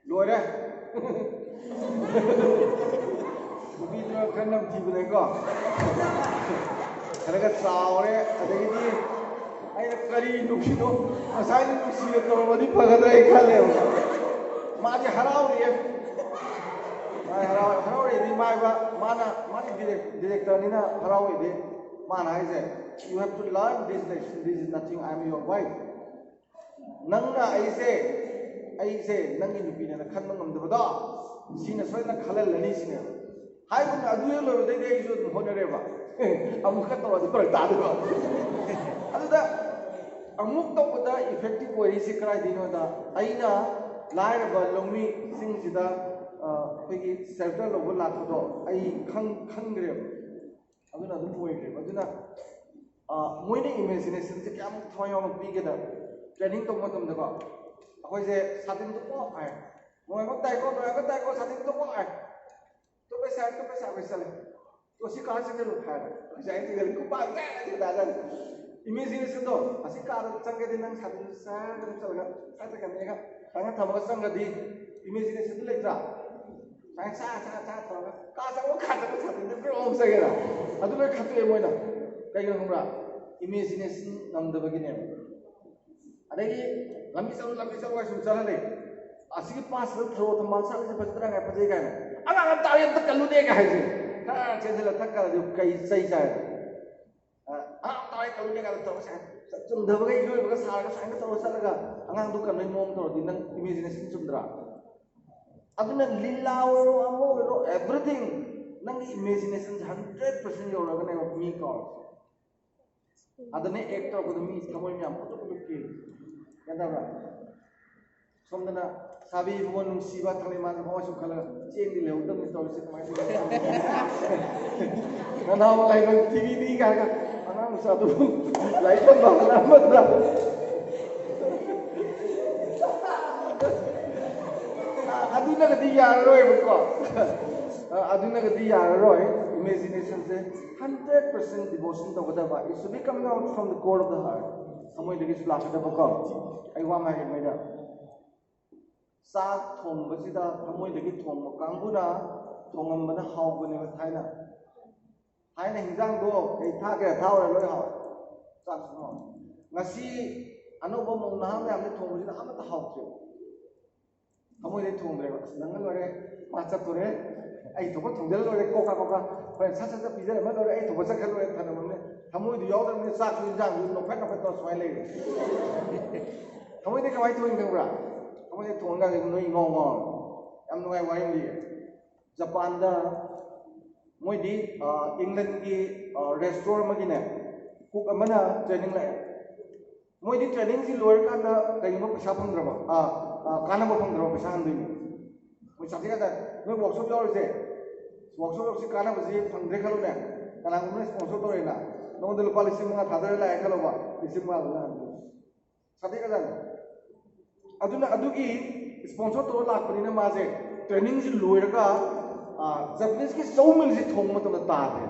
ꯂꯣꯏꯔꯦ꯫ ꯅꯨꯄꯤꯗꯨꯅ ꯈꯔ ꯅꯝꯊꯤꯕꯅꯦꯀꯣ꯫ ꯈꯔꯒ ꯆꯥꯎꯔꯦ꯫ ꯑꯗꯒꯤꯗꯤ ꯑꯩꯅ ꯀꯔꯤ ꯅꯨꯡꯁꯤꯅꯣ, ꯉꯁꯥꯏꯗꯤ ꯅꯨꯡꯁꯤꯅ ꯇꯧꯔꯝꯃꯗꯤ ꯐꯒꯗ꯭ꯔꯥ ꯑꯩ ꯈꯜꯂꯦꯕ꯫ ꯃꯥꯗꯤ ꯍꯔꯥꯎꯔꯤꯌꯦ꯫ ꯃꯥꯗꯤ ꯍꯔꯥꯎ-, ꯍꯔꯥꯎꯔꯤꯗꯤ ꯃꯥꯏꯕ-, ꯃꯥꯅ, ꯃꯥꯗꯤ ꯗꯤꯔꯦꯛ-, ꯗꯤꯔꯦꯛꯇꯔꯅꯤꯅ ꯍꯔꯥꯎꯔꯤꯗꯤ꯫ ꯃꯥꯅ ꯍꯥꯏꯁꯦ, "You have to learn this lesson. This is nothing. I am your wife." ꯅꯪꯅ ꯑꯩꯁꯦ, ꯑꯩꯁꯦ ꯅꯪꯒꯤ ꯅꯨꯄꯤꯅꯦꯅ ꯈꯟꯕ ꯉꯝꯗꯕꯗꯣ, ꯁꯤꯅ ꯁꯣꯏꯗꯅ ꯈꯜꯍꯜꯂꯅꯤ ꯁꯤꯅꯦꯕ꯫ ꯍꯥꯏꯒꯨꯝꯅ ꯑꯗꯨ ꯍꯦꯛ ꯂꯣꯏꯕꯗꯩꯗꯤ ꯑꯩꯁꯨ ꯑꯗꯨꯝ ꯍꯣꯠꯅꯔꯦꯕ꯫ ꯑꯃꯨꯛ ꯈꯔ ꯇꯧꯔꯗꯤ ꯐꯔꯛ ꯇꯥꯗꯣꯏꯕ꯫ ꯑꯗꯨꯗ ꯑꯃꯨꯛ ꯇꯧꯕꯗ ꯏꯐꯦꯛꯇꯤꯚ ꯑꯣꯏꯔꯤꯁꯤ ꯀꯗꯥꯏꯗꯩꯅꯣꯗ, ꯑꯩꯅ ꯂꯥꯏꯔꯕ ꯂꯧꯃꯤꯁꯤꯡꯁꯤꯗ, ꯑ, ꯑꯩꯈꯣꯏꯒꯤ ꯁꯦꯜꯇꯔ ꯂꯧꯕ ꯂꯥꯛꯄꯗꯣ ꯑꯩ ꯈꯪ-, ꯈꯪꯈ꯭ꯔꯦꯕ꯫ ꯑꯗꯨꯅ ꯑꯗꯨꯝ ꯑꯣꯏꯈ꯭ꯔꯦꯕ꯫ ꯑꯗꯨꯅ, ꯑ, ꯃꯣꯏꯅ ꯏꯃꯦꯖꯤꯅꯦꯁꯟꯁꯦ ꯀꯌꯥꯃꯨꯛ ꯊꯋꯥꯏ ꯌꯥꯎꯅ ꯄꯤꯒꯦꯗ, ꯇ꯭ꯔꯦꯅꯤꯡ ꯇꯧꯕ ꯃꯇꯝꯗꯀꯣ, ꯑꯩꯈꯣꯏꯁꯦ ꯁꯥꯇꯤꯟ ꯇꯨꯞꯄꯣ ꯍꯥꯏ, "ꯅꯨꯡꯉꯥꯏꯕ ꯇꯥꯏꯀꯣ, ꯅꯨꯡꯉꯥꯏꯕ ꯇꯥꯏꯀꯣ, ꯁꯥꯇꯤꯟ ꯇꯨꯞꯄꯣ" ꯍꯥꯏ꯫ ꯇꯨꯞꯄꯦ ꯁꯥꯔ, ꯇꯨꯞꯄꯦ ꯁꯥꯔ, ꯑꯩꯈꯣꯏ ꯆꯠꯂꯦ꯫ "ꯑꯣ, ꯁꯤ ꯀꯥꯔ ꯆꯪꯁꯤꯜꯂꯨ" ꯍꯥꯏꯔꯦ꯫ ꯑꯩꯈꯣꯏꯁꯦ ꯑꯩ ꯆꯪꯁꯤꯜꯂꯦ, ꯈꯨꯄꯥꯛ ꯆꯥꯏ, ꯑꯩ ꯆꯥꯏ, ꯆꯥꯏ꯫ ꯏꯃꯦꯖꯤꯅꯦꯁꯟꯗꯣ, ꯑꯁꯤ ꯀꯥꯔꯗ ꯆꯪꯒꯗꯤ ꯅꯪ ꯁꯥꯇꯤꯟꯁꯦ ꯁꯥꯔ ꯑꯗꯨꯝ ꯆꯠꯂꯒ ꯁꯥꯏꯠꯇ ꯀꯟꯅꯦꯒ ꯈꯪꯉ ꯊꯝꯃꯒ ꯆꯪꯒꯗꯤ ꯏꯃꯦꯖꯤꯅꯦꯁꯟꯗꯨ ꯂꯩꯇ꯭ꯔꯥ? ꯁꯨꯃꯥꯏꯅ ꯁꯥ ꯁꯥ ꯁꯥ ꯇꯧꯔꯒ ꯀꯥ ꯆꯪꯕ ꯀꯥ ꯆꯪꯕ ꯁꯥꯇꯤꯟꯗ ꯒ꯭ꯔꯣꯡ ꯆꯪꯒꯦꯔꯥ? ꯑꯗꯨ ꯂꯣꯏ ꯈꯠꯇꯣꯛꯑꯦ ꯃꯣꯏꯅ꯫ ꯀꯩꯒꯤꯅꯣ ꯈꯪꯕ꯭ꯔꯥ? ꯏꯃꯦꯖꯤꯅꯦꯁꯟ ꯉꯝꯗꯕꯒꯤꯅꯦꯕ꯫ ꯑꯗꯒꯤ ꯂꯝꯕꯤ ꯆꯠꯂꯨ, ꯂꯝꯕꯤ ꯆꯠꯂꯨ ꯍꯥꯏ ꯁꯨꯝ ꯆꯠꯍꯜꯂꯦ꯫ ꯑꯁꯤꯒꯤ ꯄꯥꯠꯁꯤꯗ ꯊꯔꯣ ꯊꯝꯕꯥꯜ ꯁꯥꯠꯂꯤꯁꯦ ꯐꯖꯗ꯭ꯔꯥ ꯀꯥꯏ, ꯐꯖꯩ ꯀꯥꯏꯅ꯫ "ꯑꯉꯥꯡ ꯑꯃ ꯇꯥꯔꯤ, ꯑꯝꯇ ꯀꯜꯂꯨꯅꯦ" ꯀꯥꯏ ꯍꯥꯏꯁꯦ꯫ ꯈꯔ ꯆꯦꯟꯁꯤꯜꯂ ꯊꯛꯈ꯭ꯔꯗꯤ ꯀꯩ ꯆꯩ ꯆꯥꯏ? ꯑ, ꯑꯉꯥꯡ ꯇꯧꯔꯦ ꯇꯧꯔꯤꯅꯦ ꯀꯥꯏꯅ ꯇꯧꯔꯁꯦ꯫ ꯆꯨꯝꯗꯕꯒ ꯏꯔꯣꯏꯕꯒ ꯁꯥꯔꯒ ꯁꯨꯃꯥꯏꯅ ꯇꯧꯔ ꯆꯠꯂꯒ ꯑꯉꯥꯡꯗꯣ ꯀꯟꯕꯩ ꯃꯑꯣꯡ ꯇꯧꯔꯗꯤ ꯅꯪ ꯏꯃꯦꯖꯤꯅꯦꯁꯟ ꯆꯨꯝꯗ꯭ꯔꯥ? ꯑꯗꯨꯅ ꯂꯤꯂꯥ ꯑꯣꯏꯔꯣ, ꯑꯃ ꯑꯣꯏꯔꯣ, ꯑꯦꯚ꯭ꯔꯤꯊꯤꯡ ꯅꯪꯒꯤ ꯏꯃꯦꯖꯤꯅꯦꯁꯟꯁꯦ ꯍꯟꯗ꯭ꯔꯦꯠ ꯄꯥꯔꯁꯦꯟ ꯌꯧꯔꯒꯅꯦꯕ ꯃꯤ ꯀꯥꯎꯔꯤꯁꯦ꯫ ꯑꯗꯨꯅ ꯑꯦꯛ ꯇꯧꯔꯛꯄꯗ ꯃꯤ ꯊꯃꯣꯏ ꯃꯌꯥꯝ ꯄꯨꯗꯨꯛ ꯄꯨꯗꯨꯛ ꯀꯦꯜꯂꯤ꯫ ꯒ꯭ꯌꯥꯟ ꯇꯥꯕ꯭ꯔꯥ? ꯁꯣꯝꯗꯅ ꯁꯥꯕꯤ ꯏꯕꯨꯡꯉꯣ ꯅꯨꯡꯁꯤꯕ ꯊꯥꯡꯂꯩ ꯃꯥꯟꯕ ꯃꯋꯥ ꯁꯨꯝ ꯈꯜꯂꯒ ꯆꯦꯡꯗꯤ ꯂꯩꯍꯧꯗꯕꯅꯤ ꯇꯧꯔꯤꯁꯦ ꯀꯃꯥꯏꯅ ꯇꯧꯗꯣꯏꯅꯣ? ꯅꯅꯥꯎ ꯂꯥꯏꯕꯛ ꯊꯤꯕꯤꯅꯤ ꯀꯥꯏꯅ ꯑꯉꯥꯡ ꯃꯆꯥꯗꯨ ꯂꯥꯏꯔꯤꯛ ꯇꯝꯕ ꯍꯣꯠꯅꯔꯝꯕꯗ ꯑꯗꯨꯅꯒꯗꯤ ꯌꯥꯔꯔꯣꯏꯕꯀꯣ꯫ ꯑꯗꯨꯅꯒꯗꯤ ꯌꯥꯔꯔꯣꯏ꯫ ꯏꯃꯦꯖꯤꯅꯦꯁꯟꯁꯦ ꯍꯟꯗ꯭ꯔꯦꯠ ꯄꯥꯔꯁꯦꯟ ꯗꯤꯚꯣꯁꯟ ꯇꯧꯒꯗꯕ꯫ It should be coming out from the core of the heart. ꯊꯃꯣꯏꯗꯒꯤꯁꯨ ꯂꯥꯛꯀꯗꯕꯀꯣ꯫ ꯑꯩ ꯋꯥ ꯉꯥꯡꯉꯤꯉꯩꯗ ꯆꯥꯛ ꯊꯣꯡꯕꯁꯤꯗ ꯊꯃꯣꯏꯗꯒꯤ ꯊꯣꯡꯕ ꯀꯥꯡꯕꯨꯅ ꯊꯣꯡꯉꯝꯕꯅ ꯍꯥꯎꯕꯅꯦꯕ ꯊꯥꯏꯅ꯫ ꯊꯥꯏꯅ ꯍꯤꯟꯖꯥꯡꯗꯣ ꯀꯩ ꯊꯥꯛꯀꯦꯔꯥ ꯊꯥꯛꯑꯣꯔꯥ ꯂꯣꯏ ꯍꯥꯎꯋꯦ꯫ ꯆꯥꯛꯁꯨ ꯍꯥꯎꯋꯦ꯫ ꯉꯁꯤ ꯑꯅꯧꯕ ꯃꯧ ꯅꯍꯥ ꯃꯌꯥꯝꯅ ꯊꯣꯡꯕꯁꯤꯅ ꯑꯃꯠꯇ ꯍꯥꯎꯇ꯭ꯔꯦ꯫ ꯊꯃꯣꯏꯗꯩ ꯊꯣꯡꯗ꯭ꯔꯦꯕ꯫ "ꯑꯁ, ꯅꯪꯅ ꯂꯣꯏꯔꯦ, ꯃꯥ ꯆꯠꯇꯣꯔꯦ, ꯑꯩ ꯊꯣꯛꯄ ꯊꯣꯡꯖꯜꯂ ꯂꯣꯏꯔꯦ, ꯀꯣꯛ ꯀꯥ ꯀꯣꯛ ꯀꯥ, ꯍꯣꯔꯦꯟ ꯁꯠ ꯁꯠ ꯁꯠ ꯄꯤꯖꯔꯝꯃ ꯂꯣꯏꯔꯦ, ꯑꯩ ꯊꯣꯛꯄ ꯆꯠꯈ꯭ꯔ ꯂꯣꯏꯔꯦ" ꯊꯅꯝꯃꯝꯅꯦ꯫ ꯊꯃꯣꯏꯗꯨ ꯌꯥꯎꯗ꯭ꯔꯕꯅꯤꯅ ꯆꯥꯛꯁꯨ ꯏꯟꯖꯥꯡꯁꯨ ꯅꯣꯛꯐꯦꯠ ꯅꯣꯛꯐꯦꯠ ꯇꯧꯔ ꯁꯨꯃꯥꯏꯅ ꯂꯩꯔꯦ꯫ ꯊꯃꯣꯏꯗꯩ ꯀꯃꯥꯏꯅ ꯊꯣꯡꯉꯤ ꯈꯪꯕ꯭ꯔꯥ? ꯊꯃꯣꯏꯗꯩ ꯊꯣꯡꯉꯀꯥꯟꯗ ꯅꯣꯏ ꯏꯉꯥꯎ ꯉꯥꯎꯔꯦ꯫ ꯌꯥꯝ ꯅꯨꯡꯉꯥꯏ ꯋꯥꯔꯤ ꯑꯃ ꯂꯤꯒꯦ꯫ ꯖꯄꯥꯟꯗ ꯃꯣꯏꯗꯤ, ꯑ, ꯏꯪꯂꯦꯟꯒꯤ, ꯑ, ꯔꯦꯁꯇꯣꯔꯦꯟ ꯑꯃꯒꯤꯅꯦ, ꯀꯨꯛ ꯑꯃꯅ ꯇ꯭ꯔꯦꯅꯤꯡ ꯂꯥꯛꯑꯦ꯫ ꯃꯣꯏꯗꯤ ꯇ꯭ꯔꯦꯅꯤꯡꯁꯤ ꯂꯣꯏꯔꯀꯥꯟꯗ ꯀꯩꯒꯨꯝꯕ ꯄꯩꯁꯥ ꯐꯪꯗ꯭ꯔꯕ, ꯑ, ꯑ, ꯀꯥꯟꯅꯕ ꯐꯪꯗ꯭ꯔꯕ ꯄꯩꯁꯥ ꯍꯟꯗꯣꯏꯅꯦ꯫ ꯃꯣꯏ ꯁꯥꯊꯤ ꯍꯥꯏꯇꯥꯔꯦ꯫ ꯅꯣꯏ ꯋꯥꯛꯁꯣꯞ ꯌꯥꯎꯔꯤꯁꯦ, ꯋꯥꯛꯁꯣꯞ ꯌꯥꯎꯔꯤꯁꯦ ꯀꯥꯟꯅꯕꯁꯤ ꯐꯪꯗ꯭ꯔꯦ ꯈꯜꯂꯣꯅꯦ꯫ ꯀꯅꯥꯒꯨꯝꯕꯅ ꯁ꯭ꯄꯣꯟꯁꯔ ꯇꯧꯔꯦꯅ, ꯅꯉꯣꯟꯗ ꯂꯨꯄꯥ ꯂꯤꯁꯤꯡ ꯃꯉꯥ ꯊꯥꯗꯔ ꯂꯥꯛꯑꯦ ꯈꯜꯂꯣꯕ, ꯂꯤꯁꯤꯡ ꯃꯉꯥꯗꯨꯅ ꯍꯟꯗꯣꯏꯅꯦ꯫ ꯁꯥꯊꯤꯈ꯭ꯔꯖꯥꯠꯅꯤ꯫ ꯑꯗꯨꯅ ꯑꯗꯨꯒꯤ ꯁ꯭ꯄꯣꯟꯁꯔ ꯇꯧꯔ ꯂꯥꯛꯄꯅꯤꯅ ꯃꯥꯁꯦ ꯇ꯭ꯔꯦꯅꯤꯡꯁꯤ ꯂꯣꯏꯔꯒ, ꯑ, ꯖꯄꯅꯤꯁꯀꯤ ꯆꯧꯃꯤꯜꯁꯤ ꯊꯣꯡꯕ ꯃꯇꯝꯗ ꯇꯥꯗ꯭ꯔꯦ꯫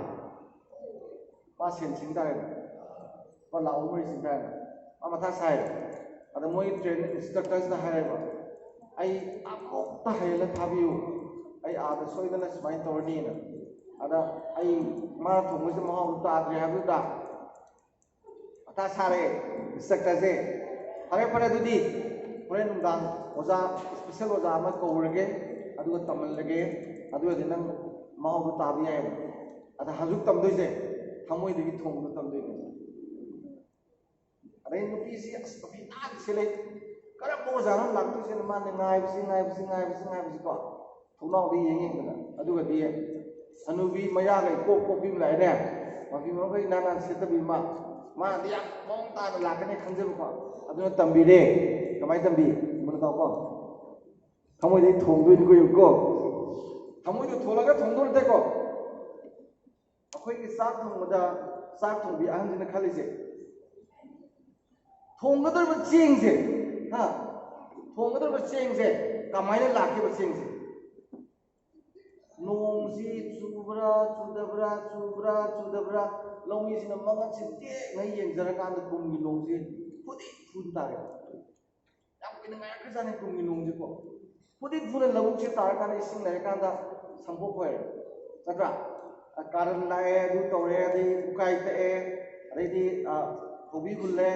ꯃꯥ ꯁꯦꯟ ꯁꯤꯡ ꯇꯥꯔꯦꯅ꯫ ꯂꯨꯄꯥ ꯂꯥꯛ ꯑꯍꯨꯝ ꯃꯔꯤ ꯁꯤꯡ ꯇꯥꯔꯦꯅ꯫ ꯃꯥ ꯃꯊꯥ ꯁꯥꯏ꯫ ꯑꯗ ꯃꯣꯏ ꯇ꯭ꯔꯦꯅꯤꯡ ꯏꯟꯁꯇ꯭ꯔꯛꯇꯔꯁꯤꯅ ꯍꯥꯏꯔꯦꯕ, "ꯑꯩ ꯑꯃꯨꯛꯇ ꯍꯩꯍꯜꯂ ꯊꯥꯕꯤꯌꯨ꯫ ꯑꯩ ꯑꯥꯗ ꯁꯣꯏꯗꯅ ꯁꯨꯃꯥꯏꯅ ꯇꯧꯔꯅꯤꯅ"꯫ ꯑꯗ ꯑꯩ ꯃꯥꯅ ꯊꯣꯡꯕꯁꯤꯗ ꯃꯍꯥꯎꯗꯨ ꯇꯥꯗ꯭ꯔꯦ ꯍꯥꯏꯕꯗꯨꯗ ꯃꯊꯥ ꯁꯥꯔꯦ ꯏꯟꯁꯇ꯭ꯔꯛꯇꯔꯁꯦ꯫ "ꯐꯔꯦ, ꯐꯔꯦ, ꯑꯗꯨꯗꯤ ꯍꯣꯔꯦꯟ ꯅꯨꯡꯗꯥꯡ ꯑꯣꯖꯥ, ꯏꯁꯄꯤꯁꯦꯜ ꯑꯣꯖꯥ ꯑꯃ ꯀꯧꯔꯒꯦ, ꯑꯗꯨꯒ ꯇꯝꯍꯜꯂꯒꯦ, ꯑꯗꯨꯒꯗꯤ ꯅꯪ ꯃꯍꯥꯎꯗꯣ ꯇꯥꯕ ꯌꯥꯏꯌꯦꯕ꯫ ꯑꯗ ꯍꯧꯖꯤꯛ ꯇꯝꯗꯣꯏꯁꯦ ꯊꯃꯣꯏꯗꯒꯤ ꯊꯣꯡꯕꯗꯣ ꯇꯝꯗꯣꯏꯅꯦ꯫ ꯑꯗꯩ ꯅꯨꯄꯤꯁꯤ ꯑꯁ ꯃꯐꯤ ꯅꯥꯟ ꯁꯦꯠꯂꯦ, ꯀꯔꯝꯕ ꯑꯣꯖꯥꯅꯣ ꯂꯥꯛꯇꯣꯏꯁꯦꯅ ꯃꯥꯅ ꯉꯥꯏꯕꯁꯤ ꯉꯥꯏꯕꯁꯤ ꯉꯥꯏꯕꯁꯤ ꯉꯥꯏꯕꯁꯤꯀꯣ꯫ ꯊꯣꯡꯅꯥꯎꯗ ꯌꯦꯡ ꯌꯦꯡꯗꯅ꯫ ꯑꯗꯨꯒꯗꯤ ꯍꯅꯨꯕꯤ ꯃꯌꯥꯒ ꯏꯀꯣꯛ ꯀꯣꯛꯄꯤ ꯑꯃ ꯂꯥꯛꯑꯦꯅꯦ꯫ ꯃꯐꯤ ꯃꯔꯣꯟꯈꯩ ꯅꯥꯟ ꯅꯥꯟ ꯁꯦꯠꯇꯕꯤ ꯑꯃ꯫ ꯃꯥꯅꯗꯤ ꯌꯥꯝ ꯃꯑꯣꯡ ꯇꯥꯅ ꯂꯥꯛꯀꯅꯤ ꯈꯟꯖꯕꯀꯣ꯫ ꯑꯗꯨꯅ ꯇꯝꯕꯤꯔꯦ꯫ ꯀꯃꯥꯏꯅ ꯇꯝꯕꯤ? ꯃꯨꯟꯅ ꯇꯥꯎꯀꯣ꯫ ꯊꯃꯣꯏꯗꯩ ꯊꯣꯡꯗꯣꯏꯅꯤꯀꯣ, ꯌꯦꯡꯉꯨꯀꯣ꯫ ꯊꯃꯣꯏꯗꯣ ꯊꯣꯡꯂꯒ ꯊꯣꯡꯗꯣꯏ ꯅꯠꯇꯦꯀꯣ꯫ ꯑꯩꯈꯣꯏꯒꯤ ꯆꯥꯛ ꯊꯣꯡꯕꯗ ꯆꯥꯛ ꯊꯣꯡꯕꯤ ꯑꯍꯟꯁꯤꯅ ꯈꯜꯂꯤꯁꯦ, ꯊꯣꯡꯒꯗꯧꯔꯤꯕ ꯆꯦꯡꯁꯦ, ꯍꯥ, ꯊꯣꯡꯒꯗꯧꯔꯤꯕ ꯆꯦꯡꯁꯦ ꯀꯃꯥꯏꯅ ꯂꯥꯛꯈꯤꯕ ꯆꯦꯡꯁꯦ? ꯅꯣꯡꯁꯤ ꯆꯨꯕ꯭ꯔꯥ ꯆꯨꯗꯕ꯭ꯔꯥ, ꯆꯨꯕ꯭ꯔꯥ ꯆꯨꯗꯕ꯭ꯔꯥ, ꯂꯧꯃꯤꯁꯤꯅ ꯃꯉꯛꯁꯤ ꯇꯦꯛꯅ ꯌꯦꯡꯖꯔꯀꯥꯟꯗ ꯀꯨꯝꯒꯤ ꯅꯣꯡꯁꯤ ꯐꯨꯗꯤꯠ ꯐꯨꯅ ꯇꯥꯔꯦ꯫ ꯌꯥꯝ ꯀꯨꯏꯅ ꯉꯥꯏꯔꯛꯈ꯭ꯔꯖꯥꯠꯅꯤ ꯀꯨꯝꯒꯤ ꯅꯣꯡꯁꯤꯀꯣ꯫ ꯐꯨꯗꯤꯠ ꯐꯨꯅ ꯂꯧꯕꯨꯛꯁꯦ ꯇꯥꯔꯀꯥꯟꯗ ꯏꯁꯤꯡ ꯂꯩꯔꯀꯥꯟꯗ ꯁꯝꯄꯣꯛ ꯈꯣꯏꯔꯦ, ꯅꯠꯇ꯭ꯔꯥ? ꯑ, ꯀꯥꯔꯟ ꯂꯥꯛꯑꯦ, ꯑꯗꯨ ꯇꯧꯔꯦ, ꯑꯗꯩ ꯎꯀꯥꯏ ꯇꯛꯑꯦ, ꯑꯗꯩꯗꯤ, ꯑ, ꯐꯧꯕꯤ ꯍꯨꯜꯂꯦ,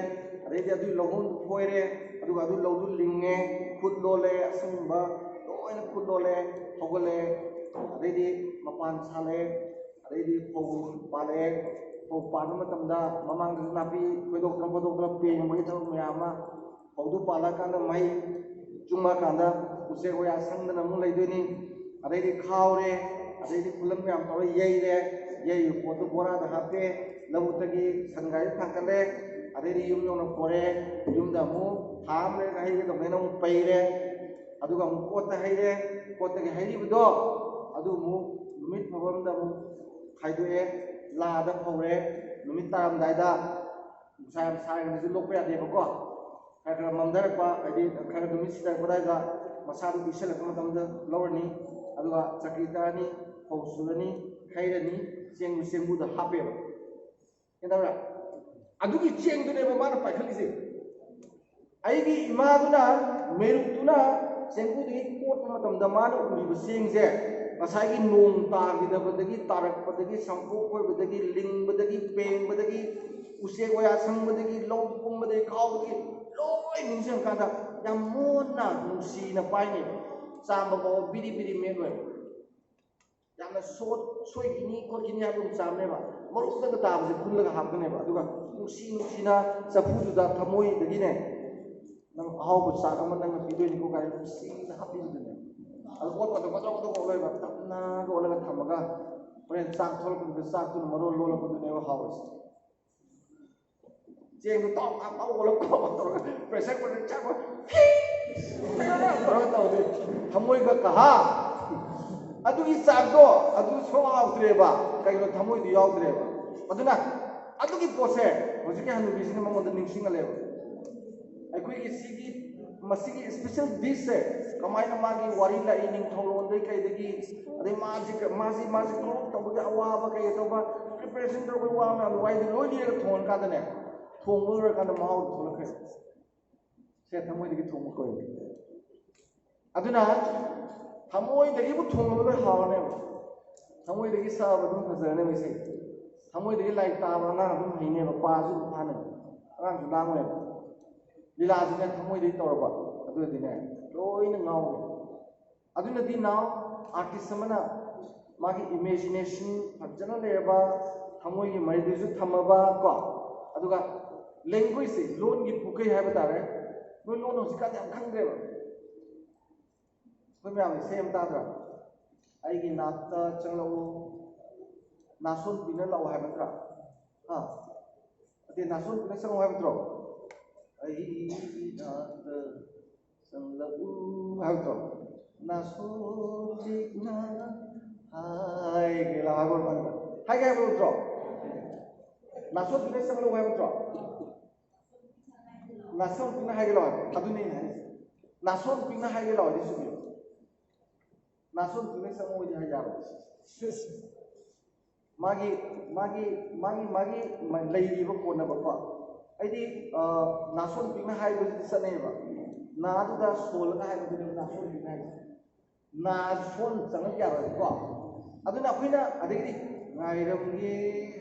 ꯑꯗꯩꯗꯤ ꯑꯗꯨꯒꯤ ꯂꯧꯍꯣꯟꯗꯨ ꯐꯣꯏꯔꯦ, ꯑꯗꯨꯒ ꯑꯗꯨ ꯂꯧꯗꯨ ꯂꯤꯡꯉꯦ, ꯈꯨꯠ ꯂꯣꯜꯂꯦ, ꯑꯁꯪꯕ ꯂꯣꯏꯅ ꯈꯨꯠ ꯂꯣꯜꯂꯦ, ꯍꯧꯒꯠꯂꯦ, ꯑꯗꯩꯗꯤ ꯃꯄꯥꯟ ꯁꯥꯠꯂꯦ, ꯑꯗꯩꯗꯤ ꯐꯧ ꯄꯥꯜꯂꯛꯑꯦ꯫ ꯐꯧ ꯄꯥꯟꯕ ꯃꯇꯝꯗ ꯃꯃꯥꯡꯗꯁꯨ ꯅꯥꯄꯤ ꯐꯣꯏꯗꯣꯛꯇꯅ ꯈꯣꯠꯇꯣꯛꯇꯅ ꯄꯦꯡꯕꯒꯤ ꯊꯕꯛ ꯃꯌꯥꯝ ꯑꯃ, ꯐꯧꯗꯨ ꯄꯥꯜꯂꯛꯑꯀꯥꯟꯗ ꯃꯍꯩ ꯆꯨꯝꯃꯛꯑꯀꯥꯟꯗ ꯎꯆꯦꯛ ꯋꯥꯌꯥ ꯁꯪꯗꯅ ꯑꯃꯨꯛ ꯂꯩꯗꯣꯏꯅꯤ꯫ ꯑꯗꯩꯗꯤ ꯈꯥꯎꯔꯦ, ꯑꯗꯩꯗꯤ ꯈꯨꯂꯪ ꯃꯌꯥꯝ ꯇꯧꯔ ꯌꯩꯔꯦ, ꯌꯩꯔꯤꯕ ꯄꯣꯠꯇꯨ ꯕꯣꯔꯥꯗ ꯍꯥꯞꯄꯦ, ꯂꯧꯕꯨꯛꯇꯒꯤ ꯁꯟ ꯒꯥꯔꯤ ꯊꯥꯡꯀꯠꯂꯦ, ꯑꯗꯩꯗꯤ ꯌꯨꯝ ꯌꯧꯅ ꯄꯣꯔꯛꯑꯦ, ꯌꯨꯝꯗ ꯑꯃꯨꯛ ꯊꯥ ꯑꯃ ꯂꯩꯔꯒ ꯍꯩꯒꯗꯕꯅꯤꯅ ꯑꯃꯨꯛ ꯄꯩꯔꯦ, ꯑꯗꯨꯒ ꯑꯃꯨꯛ ꯀꯣꯠꯇ ꯍꯩꯔꯦ, ꯀꯣꯠꯇꯒꯤ ꯍꯩꯔꯤꯕꯗꯣ ꯑꯗꯨ ꯑꯃꯨꯛ ꯅꯨꯃꯤꯠ ꯐꯕ ꯑꯃꯗ ꯑꯃꯨꯛ ꯈꯥꯏꯗꯣꯛꯑꯦ, ꯂꯥꯗ ꯐꯧꯔꯦ, ꯅꯨꯃꯤꯠ ꯇꯥꯔꯝꯗꯥꯏꯗ ꯅꯨꯡꯁꯥ ꯌꯥꯝ ꯁꯥꯔꯤꯉꯩꯗꯁꯨ ꯂꯣꯛꯄ ꯌꯥꯗꯦꯕꯀꯣ꯫ ꯈꯔ ꯈꯔ ꯃꯝꯊꯔꯛꯄ, ꯍꯥꯏꯗꯤ ꯈꯔ ꯅꯨꯃꯤꯠ ꯁꯤꯊꯔꯛꯄ ꯑꯗꯨꯋꯥꯏꯗ ꯃꯁꯥꯗꯨ ꯄꯤꯛꯁꯜꯂꯛꯄ ꯃꯇꯝꯗ ꯂꯧꯔꯅꯤ꯫ ꯑꯗꯨꯒ ꯆꯀ꯭ꯔꯤ ꯇꯛꯑꯅꯤ, ꯐꯧ ꯁꯨꯔꯅꯤ, ꯈꯩꯔꯅꯤ, ꯆꯦꯡꯗꯨ ꯆꯦꯡꯕꯨꯗ ꯍꯥꯞꯄꯦꯕ꯫ ꯒ꯭ꯌꯥꯟ ꯇꯥꯕ꯭ꯔꯥ? ꯑꯗꯨꯒꯤ ꯆꯦꯡꯗꯨꯅꯦꯕ ꯃꯥꯅ ꯄꯥꯏꯈꯠꯂꯤꯁꯦ꯫ ꯑꯩꯒꯤ ꯏꯃꯥꯗꯨꯅ, ꯃꯦꯔꯨꯛꯇꯨꯅ ꯆꯦꯡꯀꯨꯗꯒꯤ ꯀꯣꯠꯄ ꯃꯇꯝꯗ ꯃꯥꯅ ꯎꯔꯤꯕ ꯆꯦꯡꯁꯦ, ꯉꯁꯥꯏꯒꯤ ꯅꯣꯡ ꯇꯥꯈꯤꯗꯕꯗꯒꯤ, ꯇꯥꯔꯛꯄꯗꯒꯤ, ꯁꯝꯄꯣꯛ ꯈꯣꯏꯕꯗꯒꯤ, ꯂꯤꯡꯕꯗꯒꯤ, ꯄꯦꯡꯕꯗꯒꯤ, ꯎꯆꯦꯛ ꯋꯥꯌꯥ ꯁꯪꯕꯗꯒꯤ, ꯂꯧ ꯀꯨꯝꯕꯗꯒꯤ, ꯈꯥꯎꯕꯗꯒꯤ, ꯂꯣꯏ ꯅꯤꯡꯁꯤꯡꯉꯀꯥꯟꯗ ꯌꯥꯝ ꯃꯣꯟꯅ, ꯅꯨꯡꯁꯤꯅ ꯄꯥꯏꯅꯦꯕ꯫ ꯆꯥꯝꯕ ꯐꯥꯎꯕ ꯕꯤꯔꯤ ꯕꯤꯔꯤ ꯃꯦꯠꯂꯣꯏꯕ꯫ ꯌꯥꯝꯅ ꯁꯣꯠ ꯁꯣꯏꯈꯤꯅꯤ ꯈꯣꯠꯈꯤꯅꯤ ꯍꯥꯏꯕ ꯑꯃ ꯆꯥꯝꯅꯦꯕ꯫ ꯃꯔꯨꯗꯒ ꯇꯥꯕꯁꯦ ꯈꯨꯜꯂꯒ ꯍꯥꯞꯀꯅꯦꯕ꯫ ꯑꯗꯨꯒ ꯅꯨꯡꯁꯤ ꯅꯨꯡꯁꯤꯅ ꯆꯐꯨꯗꯨꯗ ꯊꯃꯣꯏꯗꯒꯤꯅꯦ, ꯅꯪ ꯑꯍꯥꯎꯕ ꯆꯥꯛ ꯑꯃ ꯅꯪꯅ ꯄꯤꯗꯣꯏꯅꯤꯀꯣ ꯀꯥꯏꯅ ꯅꯨꯡꯁꯤꯅ ꯍꯥꯞꯄꯤꯕꯗꯨꯅꯦ꯫ ꯑꯗꯨ ꯑꯣꯠꯄꯗꯣ ꯀꯗ꯭ꯔꯣꯛ ꯀꯗ꯭ꯔꯣꯛ ꯑꯣꯠꯂꯣꯏꯕ, ꯇꯞꯅꯒ ꯑꯣꯠꯂꯒ ꯊꯝꯃꯒ ꯍꯣꯔꯦꯟ ꯆꯥꯛ ꯊꯣꯛꯂꯛꯄꯗꯨꯗ ꯆꯥꯛꯇꯨꯅ ꯃꯔꯣꯜ ꯂꯣꯜꯂꯛꯄꯗꯨꯅꯦꯕ ꯍꯥꯎꯔꯤꯁꯦ꯫ ꯆꯦꯡꯗꯣ ꯇꯥꯎ ꯇꯥꯎ ꯇꯥꯎ ꯑꯣꯜꯂꯛꯄ ꯇꯧꯔꯒ ꯄ꯭ꯔꯦꯁꯔ ꯀꯨꯀꯔꯗ ꯆꯥꯛꯄ ꯐꯤ ꯇꯧꯔꯒ ꯇꯧꯗꯦ꯫ ꯊꯃꯣꯏꯒ ꯀꯍꯥ ꯑꯗꯨꯒꯤ ꯆꯥꯛꯇꯣ ꯑꯗꯨ ꯁꯣ ꯍꯥꯎꯇ꯭ꯔꯦꯕ꯫ ꯀꯩꯅꯣ? ꯊꯃꯣꯏꯗꯨ ꯌꯥꯎꯗ꯭ꯔꯦꯕ꯫ ꯑꯗꯨꯅ ꯑꯗꯨꯒꯤ ꯄꯣꯠꯁꯦ ꯍꯧꯖꯤꯛꯀꯤ ꯍꯅꯨꯕꯤꯁꯤꯅ ꯃꯉꯣꯟꯗ ꯅꯤꯡꯁꯤꯡꯍꯜꯂꯦꯕ꯫ ꯑꯩꯈꯣꯏꯒꯤ ꯁꯤꯒꯤ ꯃꯁꯤꯒꯤ ꯏꯁꯄꯤꯁꯦꯜ ꯗꯤꯁꯁꯦ ꯀꯃꯥꯏꯅ ꯃꯥꯒꯤ ꯋꯥꯔꯤ ꯂꯥꯛꯏ, ꯅꯤꯡꯊꯧꯔꯣꯟꯗꯩ ꯀꯩꯗꯒꯤ, ꯑꯗꯩ ꯃꯥꯁꯤ ꯃꯥꯁꯤ ꯃꯥꯁꯤ ꯀ꯭ꯔꯣꯞ ꯇꯧꯕꯒꯤ ꯑꯋꯥꯕ, ꯀꯩ ꯇꯧꯕ, ꯄ꯭ꯔꯤꯄꯦꯔꯦꯁꯟ ꯇꯧꯕꯒꯤ ꯋꯥ ꯃꯌꯥꯝꯗꯣ, ꯋꯥꯔꯤꯗꯨ ꯂꯣꯏ ꯂꯤꯔꯒ ꯊꯣꯡꯍꯟꯀꯥꯟꯗꯅꯦ, ꯊꯣꯡꯕ ꯂꯣꯏꯔꯀꯥꯟꯗ ꯃꯍꯥꯎꯗꯣ ꯊꯣꯛꯂꯛꯈ꯭ꯔꯦ꯫ ꯁꯦ ꯊꯃꯣꯏꯗꯒꯤ ꯊꯣꯡꯕ ꯀꯧꯏ꯫ ꯑꯗꯨꯅ ꯊꯃꯣꯏꯗꯒꯤꯕꯨ ꯊꯣꯡꯕꯗ ꯍꯥꯎꯔꯅꯦꯕ꯫ ꯊꯃꯣꯏꯗꯒꯤ ꯁꯛꯑꯕ ꯑꯗꯨꯝ ꯐꯖꯔꯅꯦꯕ ꯏꯁꯩ꯫ ꯊꯃꯣꯏꯗꯒꯤ ꯂꯥꯏꯔꯤꯛ ꯇꯥꯕ ꯑꯉꯥꯡ ꯑꯗꯨꯝ ꯍꯩꯅꯦꯕ, ꯄꯥꯁꯨ ꯑꯗꯨꯝ ꯐꯥꯅꯦꯕ, ꯑꯉꯥꯡꯁꯨ ꯂꯥꯡꯉꯣꯏꯕ꯫ ꯂꯤꯂꯥꯁꯤꯅ ꯊꯃꯣꯏꯗꯒꯤ ꯇꯧꯔꯕ, ꯑꯗꯨꯗꯤꯅꯦ, ꯂꯣꯏꯅ ꯉꯥꯎꯔꯦ꯫ ꯑꯗꯨꯅꯗꯤ ꯅꯥꯎ ꯑꯥꯔꯇꯤꯁ ꯑꯃꯅ ꯃꯥꯒꯤ ꯏꯃꯦꯖꯤꯅꯦꯁꯟ ꯐꯖꯅ ꯂꯩꯔꯕ, ꯊꯃꯣꯏꯒꯤ ꯃꯔꯤꯗꯨꯁꯨ ꯊꯝꯃꯕ ꯀꯣ, ꯑꯗꯨꯒ ꯂꯦꯡꯒ꯭ꯋꯦꯖꯁꯦ, ꯂꯣꯟꯒꯤ ꯄꯨꯈꯩ ꯍꯥꯏꯕ ꯇꯥꯔꯦ꯫ ꯅꯣꯏ ꯂꯣꯟ ꯍꯧꯖꯤꯛꯀꯥꯟꯗꯤ ꯌꯥꯝ ꯈꯪꯗ꯭ꯔꯦꯕ꯫ ꯑꯩꯈꯣꯏ ꯃꯌꯥꯝ ꯏꯁꯩ ꯑꯃ ꯇꯥꯗ꯭ꯔꯥ? "ꯑꯩꯒꯤ ꯅꯥꯛꯇ ꯆꯪꯂꯛꯎ, ꯅꯥꯁꯣꯟꯕꯤꯅ ꯂꯥꯛꯑꯣ" ꯍꯥꯏꯕ ꯅꯠꯇ꯭ꯔꯥ? ꯍꯥ? ꯑꯗꯩ ꯅꯥꯁꯣꯟꯕꯤꯅ ꯆꯪꯉꯛꯑꯣ ꯍꯥꯏꯕ ꯅꯠꯇ꯭ꯔꯣ? "ꯑꯩꯒꯤ ꯅꯥꯛꯇ ꯆꯪꯂꯛꯎ" ꯍꯥꯏꯕ ꯅꯠꯇ꯭ꯔꯣ? "ꯅꯥꯁꯣꯟꯕꯤꯅ ꯍꯥꯏꯒꯦ ꯂꯥꯛꯑꯣ" ꯍꯥꯏꯕ ꯅꯠꯇ꯭ꯔꯣ? ꯍꯥꯏꯒꯦ ꯍꯥꯏꯕ ꯅꯠꯇ꯭ꯔꯣ? "ꯅꯥꯁꯣꯟꯕꯤꯅ ꯆꯪꯂꯛꯎ" ꯍꯥꯏꯕ ꯅꯠꯇ꯭ꯔꯣ? "ꯅꯥꯁꯣꯟꯕꯤꯅ ꯍꯥꯏꯒꯦ ꯂꯥꯛꯑꯣ" ꯍꯥꯏꯕ꯫ ꯑꯗꯨꯅꯤ ꯑꯩꯅ ꯍꯥꯏꯁꯦ꯫ "ꯅꯥꯁꯣꯟꯕꯤꯅ ꯍꯥꯏꯒꯦ ꯂꯥꯛꯑꯣ" ꯍꯥꯏꯗꯤ ꯆꯨꯝꯃꯦ꯫ "ꯅꯥꯁꯣꯟꯕꯤꯅ ꯆꯪꯉꯛꯑꯣ" ꯍꯥꯏꯗꯤ ꯍꯥꯏ ꯌꯥꯔꯣꯏ꯫ ꯃꯥꯒꯤ ꯃꯥꯒꯤ ꯃꯥꯒꯤ ꯃꯥꯒꯤ ꯃ- ꯂꯩꯔꯤꯕ ꯀꯣꯟꯅꯕꯀꯣ꯫ ꯑꯩꯗꯤ ꯑ, ꯅꯥꯁꯣꯟꯕꯤꯅ ꯍꯥꯏꯕꯁꯤꯗꯤ ꯆꯠꯅꯩꯌꯦꯕ꯫ ꯅꯥꯗꯨꯗ ꯁꯣꯜꯂꯒ ꯍꯥꯏꯕꯗꯨꯅꯦꯕ ꯅꯥꯁꯣꯟꯕꯤꯅ ꯍꯥꯏꯁꯦ꯫ ꯅꯥ ꯁꯣꯟ ꯆꯪꯉꯛ ꯌꯥꯔꯣꯏꯕꯀꯣ꯫ ꯑꯗꯨꯅ ꯑꯩꯈꯣꯏꯅ ꯑꯗꯒꯤꯗꯤ "ꯉꯥꯏꯔꯝꯒꯦ"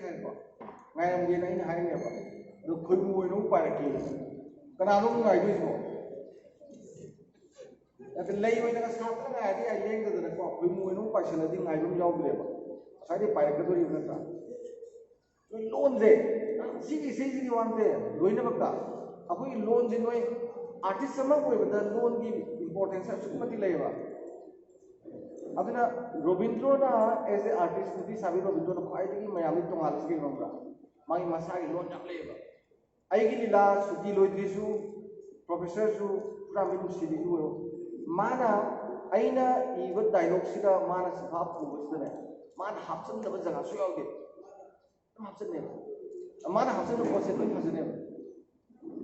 ꯍꯥꯏꯀꯣ꯫ "ꯉꯥꯏꯔꯝꯒꯦꯅ" ꯑꯩꯅ ꯍꯥꯏꯅꯦꯕ꯫ ꯑꯗꯣ ꯈꯣꯏꯃꯨ ꯑꯣꯏꯅ ꯑꯃꯨꯛ ꯄꯥꯏꯔꯛꯀꯦ꯫ ꯀꯅꯥꯅꯣ ꯑꯃꯨꯛ ꯉꯥꯏꯗꯣꯏꯁꯤꯕꯣ? ꯅꯠꯇꯦ, ꯂꯩ ꯑꯣꯏꯅꯒ ꯁꯥꯠꯇꯅ ꯉꯥꯏꯔꯗꯤ ꯑꯩ ꯂꯦꯡꯗꯗꯅꯀꯣ, ꯈꯣꯏꯃꯨ ꯑꯣꯏꯅ ꯑꯃꯨꯛ ꯄꯥꯏꯁꯜꯂꯗꯤ ꯉꯥꯏꯕ ꯑꯃ ꯌꯥꯎꯗ꯭ꯔꯦꯕ꯫ ꯉꯁꯥꯏꯗꯤ ꯄꯥꯏꯔꯛꯀꯗꯣꯔꯤꯕ ꯅꯠꯇ꯭ꯔꯥ? ꯂꯣꯟꯁꯦ, ꯁꯤꯒꯤ ꯏꯁꯩꯁꯤꯒꯤ ꯋꯥ ꯅꯠꯇꯦ, ꯂꯣꯏꯅꯃꯛꯇ ꯑꯩꯈꯣꯏꯒꯤ ꯂꯣꯟꯁꯦ ꯅꯣꯏ ꯑꯥꯔꯇꯤꯁ ꯑꯃ ꯑꯣꯏꯕꯗ ꯂꯣꯟꯒꯤ ꯏꯝꯄꯣꯔꯇꯦꯟꯁ ꯑꯁꯨꯛꯀꯤ ꯃꯇꯤꯛ ꯂꯩꯌꯦꯕ꯫ ꯑꯗꯨꯅ ꯔꯣꯕꯤꯟꯗ꯭ꯔꯣꯅ ꯑꯦꯁ ꯑꯦ ꯑꯥꯔꯇꯤꯁ, ꯅꯨꯄꯤ ꯁꯥꯕꯤ ꯔꯣꯕꯤꯟꯗ꯭ꯔꯣꯅ ꯈ꯭ꯋꯥꯏꯗꯒꯤ ꯃꯌꯥꯝꯗꯒꯤ ꯇꯣꯉꯥꯜꯂꯤꯁꯤ ꯀꯩꯅꯣ ꯈꯪꯕ꯭ꯔꯥ? ꯃꯥꯒꯤ ꯃꯁꯥꯒꯤ ꯂꯣꯟ ꯌꯥꯝ ꯂꯩꯌꯦꯕ꯫ ꯑꯩꯒꯤ ꯂꯤꯂꯥ ꯁꯨꯇꯤ ꯂꯣꯏꯗ꯭ꯔꯤꯁꯨ, ꯄ꯭ꯔꯣꯐꯦꯁꯔꯁꯨ, ꯍꯨꯔꯥꯟꯕꯤ ꯅꯨꯡꯁꯤꯕꯤꯁꯨ ꯑꯣꯏꯔꯣ, ꯃꯥꯅ, ꯑꯩꯅ ꯏꯕ ꯗꯥꯏꯂꯣꯛꯁꯤꯗ ꯃꯥꯅ ꯁꯤꯐꯥ ꯄꯨꯕꯁꯤꯗꯅꯦ, ꯃꯥꯅ ꯍꯥꯞꯆꯤꯟꯗꯕ ꯖꯒꯥꯁꯨ ꯌꯥꯎꯗꯦ꯫ ꯑꯗꯨꯝ ꯍꯥꯞꯆꯤꯟꯅꯦꯕ꯫ ꯃꯥꯅ ꯍꯥꯞꯆꯤꯟꯕ ꯄꯣꯠꯁꯦ ꯂꯣꯏ ꯐꯖꯅꯦꯕ꯫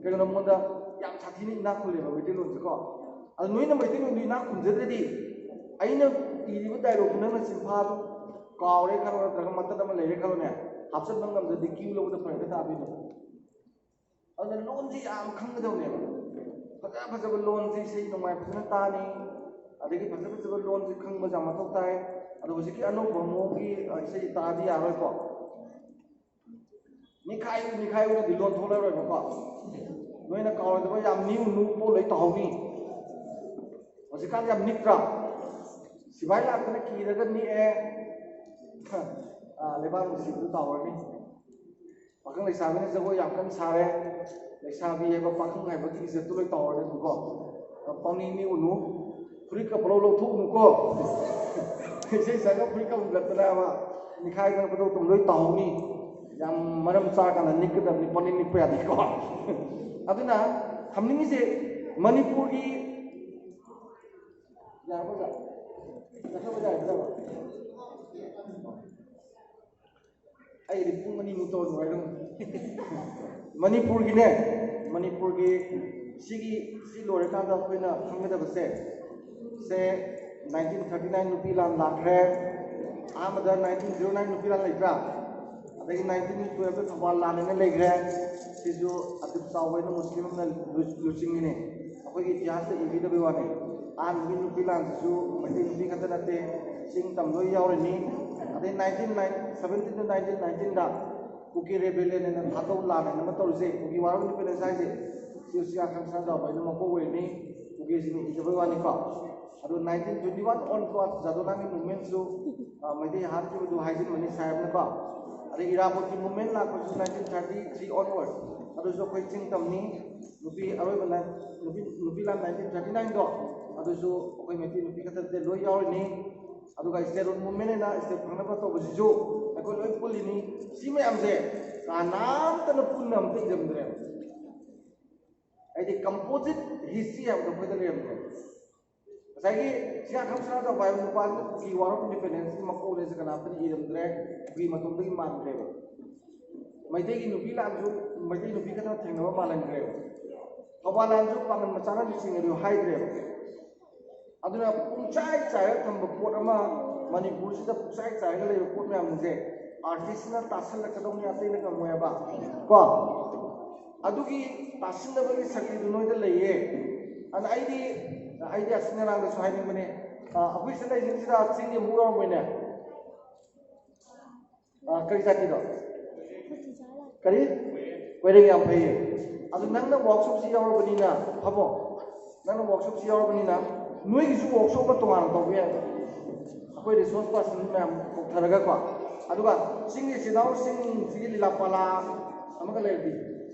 ꯀꯩꯒꯤꯅꯣ ꯃꯉꯣꯟꯗ ꯌꯥꯝ ꯁꯥꯊꯤꯅ ꯏꯅꯥꯛ ꯈꯨꯜꯂꯦꯕ ꯃꯩꯇꯩꯂꯣꯟꯁꯦꯀꯣ꯫ ꯑꯗꯣ ꯅꯣꯏꯅ ꯃꯩꯇꯩꯂꯣꯟꯗꯣ ꯏꯅꯥꯛ ꯈꯨꯟꯖꯗ꯭ꯔꯗꯤ, ꯑꯩꯅ ꯏꯔꯤꯕ ꯗꯥꯏꯂꯣꯛꯇꯨ ꯅꯪꯅ ꯁꯤꯐꯥꯗꯨ ꯀꯥꯎꯔꯦ ꯈꯜꯂꯣ, ꯅꯠꯇ꯭ꯔꯒ ꯃꯇꯠ ꯑꯃ ꯂꯩꯔꯦ ꯈꯜꯂꯣꯅꯦ, ꯍꯥꯞꯆꯤꯟꯕ ꯉꯝꯗ꯭ꯔꯗꯤ ꯀ꯭ꯌꯨ ꯂꯧꯕꯗ ꯐꯔꯛ ꯍꯦꯛꯇ ꯇꯥꯗꯣꯏꯅꯦ꯫ ꯑꯗꯨꯅ ꯂꯣꯟꯁꯤ ꯌꯥꯝ ꯈꯪꯒꯗꯕꯅꯦꯕ꯫ ꯐꯖ ꯐꯖꯕ ꯂꯣꯟꯁꯤ ꯏꯁꯩ ꯅꯣꯡꯃꯥꯏ ꯐꯖꯅ ꯇꯥꯅꯤ, ꯑꯗꯒꯤ ꯐꯖ ꯐꯖꯕ ꯂꯣꯟꯁꯤ ꯈꯪꯕꯁꯦ ꯌꯥꯝ ꯃꯊꯧ ꯇꯥꯏ꯫ ꯑꯗꯣ ꯍꯧꯖꯤꯛꯀꯤ ꯑꯅꯧꯕ ꯃꯑꯣꯡꯒꯤ, ꯑ, ꯏꯁꯩ ꯇꯥꯗꯤ ꯌꯥꯔꯣꯏꯀꯣ꯫ ꯅꯤꯈꯥꯏ ꯅꯤꯈꯥꯏ ꯑꯣꯏꯅꯗꯤ ꯂꯣꯟ ꯊꯣꯛꯂꯔꯣꯏꯕꯀꯣ꯫ ꯅꯣꯏꯅ ꯀꯥꯎꯔꯣꯏꯗꯕ ꯌꯥꯝ ꯅꯤꯎ ꯅꯨ ꯄꯣꯠ ꯂꯣꯏ ꯇꯧꯍꯧꯅꯤ꯫ ꯍꯧꯖꯤꯛꯀꯥꯟ ꯌꯥꯝ ꯅꯤꯛꯇ꯭ꯔꯥ? ꯁꯤꯐꯥꯏ ꯂꯥꯛꯇꯅ ꯀꯤꯔꯒ ꯅꯤꯛꯑꯦ꯫ ꯑ, ꯂꯩꯕꯥꯛ ꯅꯨꯡꯁꯤꯕꯗꯨ ꯇꯥꯍꯧꯔꯅꯤ꯫ ꯄꯥꯈꯪ ꯂꯩꯁꯥꯕꯤꯅ ꯖꯒꯣꯏ ꯌꯥꯝ ꯀꯟꯅ ꯁꯥꯔꯦ꯫ ꯂꯩꯁꯥꯕꯤ ꯍꯥꯏꯕ, ꯄꯥꯈꯪ ꯍꯥꯏꯕꯒꯤ ꯏꯖꯠꯇꯨ ꯂꯣꯏ ꯇꯥꯍꯧꯔꯅꯤ ꯑꯗꯨꯝꯀꯣ꯫ ꯄꯪꯅꯤꯡ ꯅꯤꯛꯎꯅꯨ꯫ ꯐꯨꯔꯤꯠꯀ ꯄꯨꯂꯞ ꯂꯧꯊꯣꯛꯎꯅꯨꯀꯣ꯫ ꯏꯁꯩ ꯁꯛꯑꯒ ꯐꯨꯔꯤꯠꯀ ꯍꯨꯟꯒꯠꯇꯅꯕ, ꯅꯤꯈꯥꯏꯗꯅ ꯈꯣꯠꯇꯣꯛꯇꯅ ꯂꯣꯏ ꯇꯥꯍꯧꯅꯤ꯫ ꯌꯥꯝ ꯃꯔꯝ ꯆꯥꯔꯀꯥꯟꯗ ꯅꯤꯛꯀꯗꯕꯅꯤ, ꯄꯪꯅꯤꯡ ꯅꯤꯛꯄ ꯌꯥꯗꯦꯀꯣ꯫ ꯑꯗꯨꯅ ꯊꯝꯅꯤꯡꯉꯤꯁꯦ, ꯃꯅꯤꯄꯨꯔꯒꯤ, ꯌꯥꯔꯕꯣ ꯑꯣꯖꯥ? ꯆꯠꯊꯕ ꯌꯥꯔꯒꯗꯕ? ꯑꯩꯗꯤ ꯄꯨꯡ ꯑꯅꯤꯃꯨꯛ ꯇꯧꯔꯁꯨ ꯍꯥꯏꯔꯝꯃꯤ꯫ ꯃꯅꯤꯄꯨꯔꯒꯤꯅꯦ, ꯃꯅꯤꯄꯨꯔꯒꯤ ꯁꯤꯒꯤ, ꯁꯤ ꯂꯣꯏꯔꯀꯥꯟꯗ ꯑꯩꯈꯣꯏꯅ ꯈꯪꯒꯗꯕꯁꯦ, ꯁꯦ, ꯅꯥꯏꯟꯇꯤꯟ ꯊꯥꯔꯇꯤ ꯅꯥꯏꯟ ꯅꯨꯄꯤ ꯂꯥꯟ ꯂꯥꯛꯈ꯭ꯔꯦ, ꯑꯍꯥꯟꯕꯗ ꯅꯥꯏꯟꯇꯤꯟ ꯖꯤꯔꯣ ꯅꯥꯏꯟ ꯅꯨꯄꯤ ꯂꯥꯟ ꯂꯩꯇ꯭ꯔꯥ, ꯑꯗꯒꯤ ꯅꯥꯏꯟꯇꯤꯟ ꯇꯨꯌꯦꯜꯞꯇ ꯊꯧꯕꯥꯜ ꯂꯥꯟ ꯍꯥꯏꯅ ꯂꯩꯈ꯭ꯔꯦ꯫ ꯁꯤꯁꯨ ꯑꯗꯨꯛ ꯆꯥꯎꯕ ꯍꯥꯏꯅ ꯃꯨꯁꯂꯤꯝ ꯑꯃꯅ ꯂꯨ-, ꯂꯨꯆꯤꯡꯉꯤꯅꯦ꯫ ꯑꯩꯈꯣꯏꯒꯤ ꯏꯇꯤꯍꯥꯁꯇ ꯏꯕꯤꯗꯕꯩ ꯋꯥꯅꯤ꯫ ꯑꯍꯥꯟꯕꯒꯤ ꯅꯨꯄꯤ ꯂꯥꯟꯁꯤꯁꯨ ꯃꯩꯇꯩ ꯅꯨꯄꯤ ꯈꯛꯇ ꯅꯠꯇꯦ, ꯆꯤꯡ ꯇꯝ ꯂꯣꯏ ꯌꯥꯎꯔꯤꯅꯤ꯫ ꯑꯗꯩ nineteen nine, seventeen to nineteen ꯅꯥꯏꯟꯇꯤꯟꯗ ꯀꯨꯀꯤ ꯔꯦꯕꯦꯂꯤꯌꯟ ꯍꯥꯏꯅ ꯊꯥꯗꯧ ꯂꯥꯟ ꯍꯥꯏꯅ ꯑꯃ ꯇꯧꯔꯤꯁꯦ, ꯀꯨꯀꯤ ꯋꯥꯔ ꯑꯣꯐ ꯏꯟꯗꯤꯄꯦꯟꯗꯦꯟꯁ ꯍꯥꯏꯁꯦ, ꯁꯤ ꯁꯤ ꯑꯥꯔ ꯈꯪꯁꯥꯟꯗ ꯑꯩꯈꯣꯏꯅ ꯃꯀꯣꯛ ꯑꯣꯏꯔꯤꯅꯤ꯫ ꯁꯤꯅꯤ ꯏꯖꯕꯩ ꯋꯥꯅꯤꯀꯣ꯫ ꯑꯗꯨ nineteen twenty one onwards ꯖꯥꯗꯣꯅꯥꯒꯤ ꯃꯨꯚꯃꯦꯟꯁꯨ Meitei ꯍꯥꯠꯈꯤꯕꯗꯨ ꯍꯥꯏꯖꯤꯟꯕꯅꯤ ꯁꯥꯍꯦꯕꯅꯀꯣ꯫ ꯑꯗꯩ ꯏꯔꯥꯕꯣꯠꯀꯤ ꯃꯨꯚꯃꯦꯟ ꯂꯥꯛꯄꯁꯨ nineteen thirty three onwards꯫ ꯑꯗꯨꯁꯨ ꯑꯩꯈꯣꯏ ꯆꯤꯡ ꯇꯝꯅꯤ꯫ ꯅꯨꯄꯤ ꯑꯔꯣꯏꯕ ꯅꯥꯏꯟ- ꯅꯨꯄꯤ ꯅꯨꯄꯤ ꯂꯥꯟ nineteen thirty nine ꯗꯣ, ꯑꯗꯨꯁꯨ ꯑꯩꯈꯣꯏ ꯃꯩꯇꯩ ꯅꯨꯄꯤ ꯈꯛꯇ ꯅꯠꯇꯦ, ꯂꯣꯏ ꯌꯥꯎꯔꯤꯅꯤ꯫ ꯑꯗꯨꯒ ꯁ꯭ꯇꯦꯠꯍꯨꯠ ꯃꯨꯚꯃꯦꯟ ꯍꯥꯏꯅ ꯁ꯭ꯇꯦꯠ ꯐꯪꯅꯕ ꯇꯧꯕꯁꯤꯁꯨ ꯑꯩꯈꯣꯏ ꯂꯣꯏ ꯄꯨꯜꯂꯤꯅꯤ꯫ ꯁꯤ ꯃꯌꯥꯝꯁꯦ ꯀꯅꯥꯝꯇꯅ ꯄꯨꯟꯅ ꯑꯝꯇ ꯏꯔꯝꯗ꯭ꯔꯦꯕ꯫ ꯍꯥꯏꯗꯤ ꯀꯝꯄꯣꯖꯤꯠ ꯍꯤꯁꯇ꯭ꯔꯤ ꯍꯥꯏꯕꯗꯣ ꯑꯩꯈꯣꯏꯗ ꯂꯩꯔꯝꯗ꯭ꯔꯦꯕ꯫ ꯉꯁꯥꯏꯒꯤ ꯁꯤꯌꯥꯈꯝ ꯁꯅꯥꯖꯥꯎꯕ ꯍꯥꯏꯕ ꯅꯨꯄꯥꯗꯨꯅ ꯀꯨꯀꯤ ꯋꯥꯔ ꯑꯣꯐ ꯏꯟꯗꯤꯄꯦꯟꯗꯦꯟꯁꯀꯤ ꯃꯀꯣꯛꯅꯦꯁꯦ ꯀꯅꯥꯝꯇꯅ ꯏꯔꯝꯗ꯭ꯔꯦ꯫ ꯀꯨꯀꯤ ꯃꯇꯣꯝꯗꯒꯤ ꯃꯥꯟꯈ꯭ꯔꯦꯕ꯫ ꯃꯩꯇꯩꯒꯤ ꯅꯨꯄꯤ ꯂꯥꯟꯁꯨ ꯃꯩꯇꯩ ꯅꯨꯄꯤ ꯈꯛꯇ ꯊꯦꯡꯅꯕ ꯃꯥꯜꯍꯟꯈ꯭ꯔꯦꯕ꯫ ꯊꯧꯕꯥꯜ ꯂꯥꯟꯁꯨ ꯄꯥꯡꯒꯜ ꯃꯆꯥꯅ ꯂꯨꯆꯤꯡꯉꯦ ꯑꯗꯨ ꯍꯥꯏꯗ꯭ꯔꯦꯕ꯫ ꯑꯗꯨꯅ ꯄꯨꯡꯆꯥꯏ ꯆꯥꯏꯔ ꯊꯝꯕ ꯄꯣꯠ ꯑꯃ ꯃꯅꯤꯄꯨꯔꯁꯤꯗ ꯄꯨꯡꯆꯥꯏ ꯆꯥꯏꯔꯒ ꯂꯩꯕ ꯄꯣꯠ ꯃꯌꯥꯝꯁꯦ ꯑꯥꯔꯇꯤꯁꯅ ꯇꯥꯁꯜꯂꯛꯀꯗꯧꯅꯤ, ꯑꯇꯩꯅ ꯉꯝꯃꯣꯏ ꯍꯥꯏꯕ ꯀꯣ꯫ ꯑꯗꯨꯒꯤ ꯇꯥꯁꯤꯟꯅꯕꯒꯤ ꯁꯛꯇꯤꯗꯨ ꯅꯣꯏꯗ ꯂꯩꯌꯦ꯫ ꯑꯗꯨꯅ ꯑꯩꯗꯤ ꯑꯩꯗꯤ ꯑꯁꯤ ꯉꯔꯥꯡꯗꯁꯨ ꯍꯥꯏꯅꯤꯡꯕꯅꯦ꯫ ꯑ, ꯑꯩꯈꯣꯏ ꯁꯤꯗ ꯂꯩꯁꯤꯡꯁꯤꯗ ꯆꯤꯡꯒꯤ ꯑꯃꯨꯛ ꯌꯥꯎꯔꯝꯃꯣꯏꯅꯦ꯫ ꯑ, ꯀꯔꯤ ꯖꯥꯇꯤꯗꯣ? ꯀꯔꯤ? ꯀꯣꯏꯔꯦꯡ ꯌꯥꯝ ꯐꯩꯌꯦ꯫ ꯑꯗꯨ ꯅꯪꯅ ꯋꯥꯛꯁꯣꯞꯁꯤ ꯌꯥꯎꯔꯕꯅꯤꯅ ꯐꯕꯣ꯫ ꯅꯪꯅ ꯋꯥꯛꯁꯣꯞꯁꯤ ꯌꯥꯎꯔꯕꯅꯤꯅ ꯅꯣꯏꯒꯤꯁꯨ ꯋꯥꯛꯁꯣꯞ ꯑꯃ ꯇꯣꯉꯥꯟꯅ ꯇꯧꯕ ꯌꯥꯏ꯫ ꯑꯩꯈꯣꯏ ꯔꯤꯁꯣꯔꯁ ꯄꯥꯔꯁꯟ ꯃꯌꯥꯝ ꯀꯧꯊꯔꯒꯀꯣ꯫ ꯑꯗꯨꯒ ꯆꯤꯡꯒꯤ ꯏꯆꯤꯜ ꯏꯅꯥꯎꯁꯤꯡꯁꯤꯒꯤ ꯂꯤꯂꯥ ꯄꯥꯂꯥ ꯑꯃꯒ ꯂꯩꯔꯗꯤ,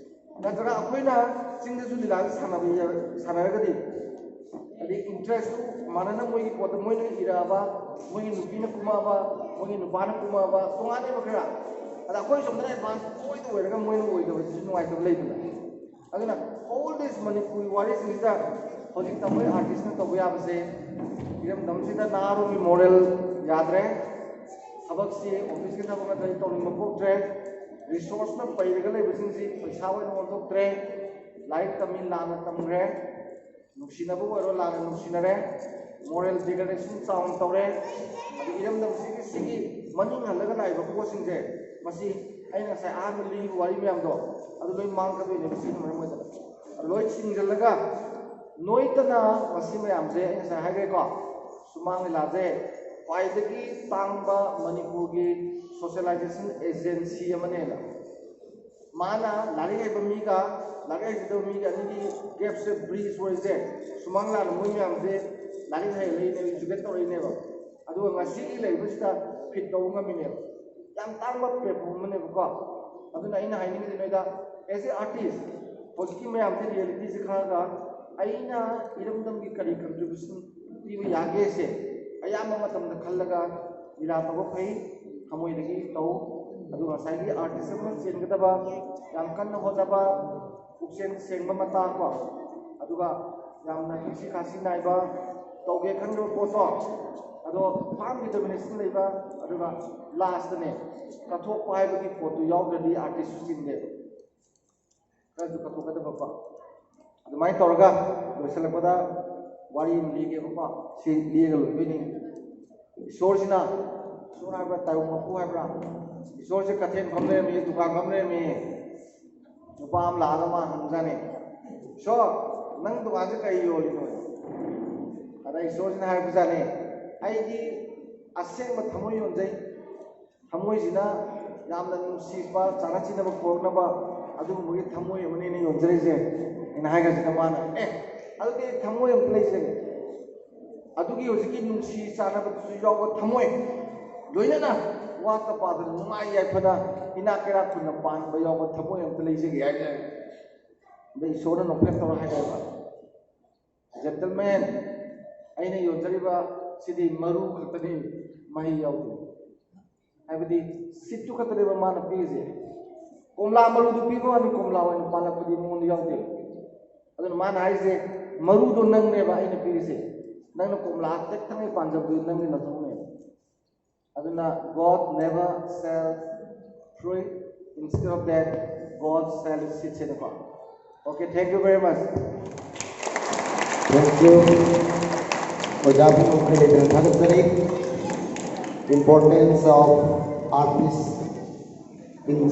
ꯅꯠꯇ꯭ꯔꯒ ꯑꯩꯈꯣꯏꯅ ꯆꯤꯡꯗꯁꯨ ꯂꯤꯂꯥꯁꯦ ꯁꯥꯟꯅꯕ ꯌꯥ- ꯁꯥꯟꯅꯔꯒꯗꯤ, ꯍꯥꯏꯗꯤ ꯏꯟꯇꯔꯦꯁꯇꯨ ꯃꯥꯟꯅꯅ ꯃꯣꯏꯒꯤ ꯄꯣꯠꯇ ꯃꯣꯏꯅ ꯏꯔꯛꯑꯕ, ꯃꯣꯏꯒꯤ ꯅꯨꯄꯤꯅ ꯀꯨꯝꯃꯛꯑꯕ, ꯃꯣꯏꯒꯤ ꯅꯨꯄꯥꯅ ꯀꯨꯝꯃꯛꯑꯕ, ꯇꯣꯉꯥꯟꯅꯦꯕ ꯈꯔ꯫ ꯑꯗ ꯑꯩꯈꯣꯏ ꯁꯣꯝꯗꯅ ꯑꯦꯗꯚꯥꯟꯁ ꯂꯣꯏꯅ ꯑꯣꯏꯔꯒ ꯃꯣꯏꯅ ꯑꯣꯏꯗꯕꯁꯤꯁꯨ ꯅꯨꯡꯉꯥꯏꯇꯕ ꯂꯩꯗꯅ꯫ ꯑꯗꯨꯅ all this ꯃꯅꯤꯄꯨꯔꯤ ꯋꯥꯔꯤꯁꯤꯡꯁꯤꯗ ꯍꯧꯖꯤꯛ ꯇꯧꯕ ꯑꯥꯔꯇꯤꯁꯅ ꯇꯧꯕ ꯌꯥꯕꯁꯦ, ꯏꯔꯝꯗꯝꯁꯤꯗ ꯅꯍꯥꯔꯣꯜꯒꯤ ꯃꯣꯔꯦꯜ ꯌꯥꯗ꯭ꯔꯦ, ꯊꯕꯛꯁꯤ ꯑꯣꯐꯤꯁꯀꯤ ꯊꯕꯛ ꯅꯠꯇ꯭ꯔꯗꯤ ꯇꯧꯅꯤꯡꯕ ꯄꯣꯛꯇ꯭ꯔꯦ, ꯔꯤꯁꯣꯔꯁꯅ ꯄꯩꯔꯒ ꯂꯩꯕꯁꯤꯡꯁꯤ ꯄꯩꯁꯥ ꯑꯣꯏꯅ ꯑꯣꯟꯊꯣꯛꯇ꯭ꯔꯦ, ꯂꯥꯏꯔꯤꯛ ꯇꯝꯃꯤ ꯂꯥꯟꯅ ꯇꯝꯈ꯭ꯔꯦ, ꯅꯨꯡꯁꯤꯅꯕ ꯑꯣꯏꯔꯣ ꯂꯥꯟꯅ ꯅꯨꯡꯁꯤꯅꯔꯦ, ꯃꯣꯔꯦꯜ ꯗꯤꯒ꯭ꯔꯦꯗꯦꯁꯟ ꯆꯥꯎꯅ ꯇꯧꯔꯦ꯫ ꯑꯗꯨ ꯏꯔꯝꯗꯝꯁꯤꯒꯤ ꯁꯤꯒꯤ ꯃꯅꯤꯡ ꯍꯜꯂꯒ ꯂꯥꯛꯏꯕ ꯄꯣꯠꯁꯤꯡꯁꯦ, ꯃꯁꯤ ꯑꯩꯅ ꯉꯁꯥꯏ ꯑꯍꯥꯟꯕ ꯂꯤꯔꯤꯕ ꯋꯥꯔꯤ ꯃꯌꯥꯝꯗꯣ, ꯑꯗꯨ ꯂꯣꯏ ꯃꯥꯡꯒꯗꯣꯏꯅꯦꯕ ꯁꯤꯅ ꯃꯔꯝ ꯑꯣꯏꯗꯅ꯫ ꯑꯗꯨ ꯂꯣꯏ ꯆꯤꯡꯁꯤꯜꯂꯒ ꯅꯣꯏꯇꯅ ꯃꯁꯤ ꯃꯌꯥꯝꯁꯦ ꯑꯩ ꯉꯁꯥꯏ ꯍꯥꯏꯈ꯭ꯔꯦꯀꯣ, ꯁꯨꯃꯥꯡ ꯂꯤꯂꯥꯁꯦ ꯈ꯭ꯋꯥꯏꯗꯒꯤ ꯇꯥꯡꯕ ꯃꯅꯤꯄꯨꯔꯒꯤ ꯁꯣꯁꯤꯌꯦꯂꯥꯏꯖꯦꯁꯟ ꯑꯦꯖꯦꯟꯁꯤ ꯑꯃꯅꯦꯅ꯫ ꯃꯥꯅ ꯂꯥꯏꯔꯤꯛ ꯍꯩꯕ ꯃꯤꯒ ꯂꯥꯏꯔꯤꯛ ꯍꯩꯖꯗꯕ ꯃꯤꯒ ꯑꯅꯤꯒꯤ ꯒꯦꯞꯁꯦ ꯕ꯭ꯔꯤꯖ ꯑꯣꯏꯔꯤꯁꯦ ꯁꯨꯃꯥꯡ ꯂꯥꯟꯅ ꯃꯣꯏ ꯃꯌꯥꯝꯁꯦ ꯂꯥꯏꯔꯤꯛ ꯍꯩꯍꯜꯂꯛꯏꯅꯦꯕ, ꯏꯖꯨꯀꯦꯠ ꯇꯧꯔꯛꯏꯅꯦꯕ꯫ ꯑꯗꯨꯒ ꯉꯁꯤꯒꯤ ꯂꯩꯕꯁꯤꯗ ꯐꯤꯠ ꯇꯧꯕ ꯉꯝꯃꯤꯅꯦꯕ꯫ ꯌꯥꯝ ꯇꯥꯡꯕ ꯄ꯭ꯂꯦꯠꯐꯣꯝ ꯑꯃꯅꯦꯕꯀꯣ꯫ ꯑꯗꯨꯅ ꯑꯩꯅ ꯍꯥꯏꯅꯤꯡꯉꯤꯁꯦ ꯅꯣꯏꯗ, ꯑꯦꯁ ꯑꯦ ꯑꯥꯔꯇꯤꯁ, ꯍꯧꯖꯤꯛꯀꯤ ꯃꯌꯥꯝꯁꯦ ꯔꯤꯌꯦꯂꯤꯇꯤꯁꯦ ꯈꯪꯉꯒ ꯑꯩꯅ ꯏꯔꯝꯗꯝꯒꯤ ꯀꯔꯤ ꯀꯟꯇ꯭ꯔꯤꯕ꯭ꯌꯨꯁꯟ ꯄꯤꯕ ꯌꯥꯒꯦꯁꯦ ꯑꯌꯥꯝꯕ ꯃꯇꯝꯗ ꯈꯜꯂꯒ ꯂꯤꯂꯥ ꯇꯧꯕ ꯐꯩ, ꯊꯃꯣꯏꯗꯒꯤ ꯇꯧ꯫ ꯑꯗꯨꯒ ꯉꯁꯥꯏꯒꯤ ꯑꯥꯔꯇꯤꯁ ꯑꯃ ꯆꯦꯟꯒꯗꯕ, ꯌꯥꯝ ꯀꯟꯅ ꯍꯣꯠꯅꯕ, ꯄꯨꯛꯆꯦꯜ ꯁꯦꯡꯕ ꯃꯇꯥ ꯀꯣ, ꯑꯗꯨꯒ ꯌꯥꯝꯅ ꯊꯛꯁꯤ ꯈꯥꯁꯤ ꯅꯥꯏꯕ, ꯇꯧꯒꯦ ꯈꯟꯈꯤꯕ ꯄꯣꯠꯇꯣ ꯑꯗꯣ ꯐꯥꯔꯝ ꯗꯤꯇꯔꯃꯤꯅꯦꯁꯟ ꯂꯩꯕ, ꯑꯗꯨꯒ ꯂꯥꯁꯇꯅꯦ ꯀꯠꯊꯣꯛꯄ ꯍꯥꯏꯕꯒꯤ ꯄꯣꯠꯇꯨ ꯌꯥꯎꯗ꯭ꯔꯗꯤ ꯑꯥꯔꯇꯤꯁꯁꯨ ꯆꯤꯡꯗꯦꯕ꯫ ꯈꯔꯁꯨ ꯀꯠꯊꯣꯛꯀꯗꯕꯀꯣ꯫ ꯑꯗꯨꯃꯥꯏꯅ ꯇꯧꯔꯒ ꯂꯣꯏꯁꯤꯜꯂꯛꯄꯗ ꯋꯥꯔꯤ ꯑꯃ ꯂꯤꯒꯦꯕꯀꯣ꯫ ꯁꯤ ꯂꯤꯔꯒ ꯂꯣꯏꯗꯣꯏꯅꯤ꯫ ꯏꯁꯣꯔꯁꯤꯅ, ꯏꯁꯣꯔ ꯍꯥꯏꯕ꯭ꯔꯥ, ꯇꯥꯏꯕꯪ ꯃꯄꯨ ꯍꯥꯏꯕ꯭ꯔꯥ, ꯏꯁꯣꯔꯁꯦ ꯀꯩꯊꯦꯜ ꯐꯝ ꯂꯩꯔꯝꯃꯤ, ꯗꯨꯀꯥꯟ ꯐꯝ ꯂꯩꯔꯝꯃꯤ꯫ ꯅꯨꯄꯥ ꯑꯃ ꯂꯥꯛꯑꯒ ꯃꯥ ꯍꯪꯕꯖꯥꯠꯅꯤ, "ꯏꯁꯣꯔ, ꯅꯪ ꯗꯨꯀꯥꯟꯁꯦ ꯀꯔꯤ ꯌꯣꯜꯂꯤꯅꯣ?" ꯑꯗ ꯏꯁꯣꯔꯁꯤꯅ ꯍꯥꯏꯔꯛꯄꯖꯥꯠꯅꯤ, "ꯑꯩꯗꯤ ꯑꯁꯦꯡꯕ ꯊꯃꯣꯏ ꯌꯣꯟꯖꯩ꯫ ꯊꯃꯣꯏꯁꯤꯅ ꯌꯥꯝꯅ ꯅꯨꯡꯁꯤꯕ, ꯆꯥꯟꯅ ꯆꯤꯟꯅꯕ ꯄꯨꯔꯛꯅꯕ ꯑꯗꯨꯒꯨꯝꯕꯒꯤ ꯊꯃꯣꯏ ꯑꯃꯅꯤ ꯑꯩꯅ ꯌꯣꯟꯖꯔꯤꯁꯦ" ꯑꯩꯅ ꯍꯥꯏꯈ꯭ꯔꯁꯤꯗ ꯃꯥꯅ, "ꯑꯦ, ꯑꯗꯨꯗꯤ ꯊꯃꯣꯏ ꯑꯝꯇ ꯂꯩꯖꯒꯦ꯫ ꯑꯗꯨꯒꯤ ꯍꯧꯖꯤꯛꯀꯤ ꯅꯨꯡꯁꯤ ꯆꯥꯟꯅꯕꯗꯨꯁꯨ ꯌꯥꯎꯕ ꯊꯃꯣꯏ, ꯂꯣꯏꯅꯅ ꯋꯥꯠꯇ ꯄꯥꯗꯅ ꯅꯨꯡꯉꯥꯏ ꯌꯥꯏꯐꯅ ꯏꯅꯥꯛ ꯀꯩꯔꯥꯛ ꯈꯨꯟꯅ ꯄꯥꯟꯕ ꯌꯥꯎꯕ ꯊꯃꯣꯏ ꯑꯝꯇ ꯂꯩꯖꯒꯦ" ꯍꯥꯏꯅ꯫ ꯑꯗ ꯏꯁꯣꯔꯅ ꯅꯣꯛꯐꯦꯠ ꯇꯧꯔ ꯍꯥꯏꯔꯦꯕ, "ꯖꯦꯟꯇꯜꯃꯦꯟ, ꯑꯩꯅ ꯌꯣꯟꯖꯔꯤꯕ ꯁꯤꯗꯤ ꯃꯔꯨ ꯈꯛꯇꯅꯤ, ꯃꯍꯩ ꯌꯥꯎꯗꯦ"꯫ ꯍꯥꯏꯕꯗꯤ ꯁꯤꯠꯇꯨ ꯈꯛꯇꯅꯦꯕ ꯃꯥꯅ ꯄꯤꯔꯤꯁꯦ꯫ ꯀꯣꯝꯂꯥ ꯃꯔꯨꯗꯨ ꯄꯤꯕ ꯋꯥꯅꯤ, ꯀꯣꯝꯂꯥ ꯑꯣꯏꯅ ꯄꯥꯜꯂꯛꯄꯗꯤ ꯃꯉꯣꯟꯗ ꯌꯥꯎꯗꯦ꯫ ꯑꯗꯨꯅ ꯃꯥꯅ ꯍꯥꯏꯔꯤꯁꯦ, "ꯃꯔꯨꯗꯣ ꯅꯪꯅꯦꯕ ꯑꯩꯅ ꯄꯤꯔꯤꯁꯦ, ꯅꯪꯅ ꯀꯣꯝꯂꯥ ꯇꯦꯛ ꯊꯪꯉꯩ ꯄꯥꯟꯖꯕꯗꯨ ꯅꯪꯒꯤ ꯅꯊꯧꯅꯦꯕ"꯫ ꯑꯗꯨꯅ "God never sell fruit, instead of that, God sell seeds" ꯍꯥꯏꯅꯀꯣ꯫ Okay, thank you very much. Thank you. ꯑꯣꯖꯥꯕꯨ ꯃꯈꯣꯏ ꯂꯩꯇꯅ ꯊꯥꯒꯠꯆꯔꯤ꯫ Importance of artist in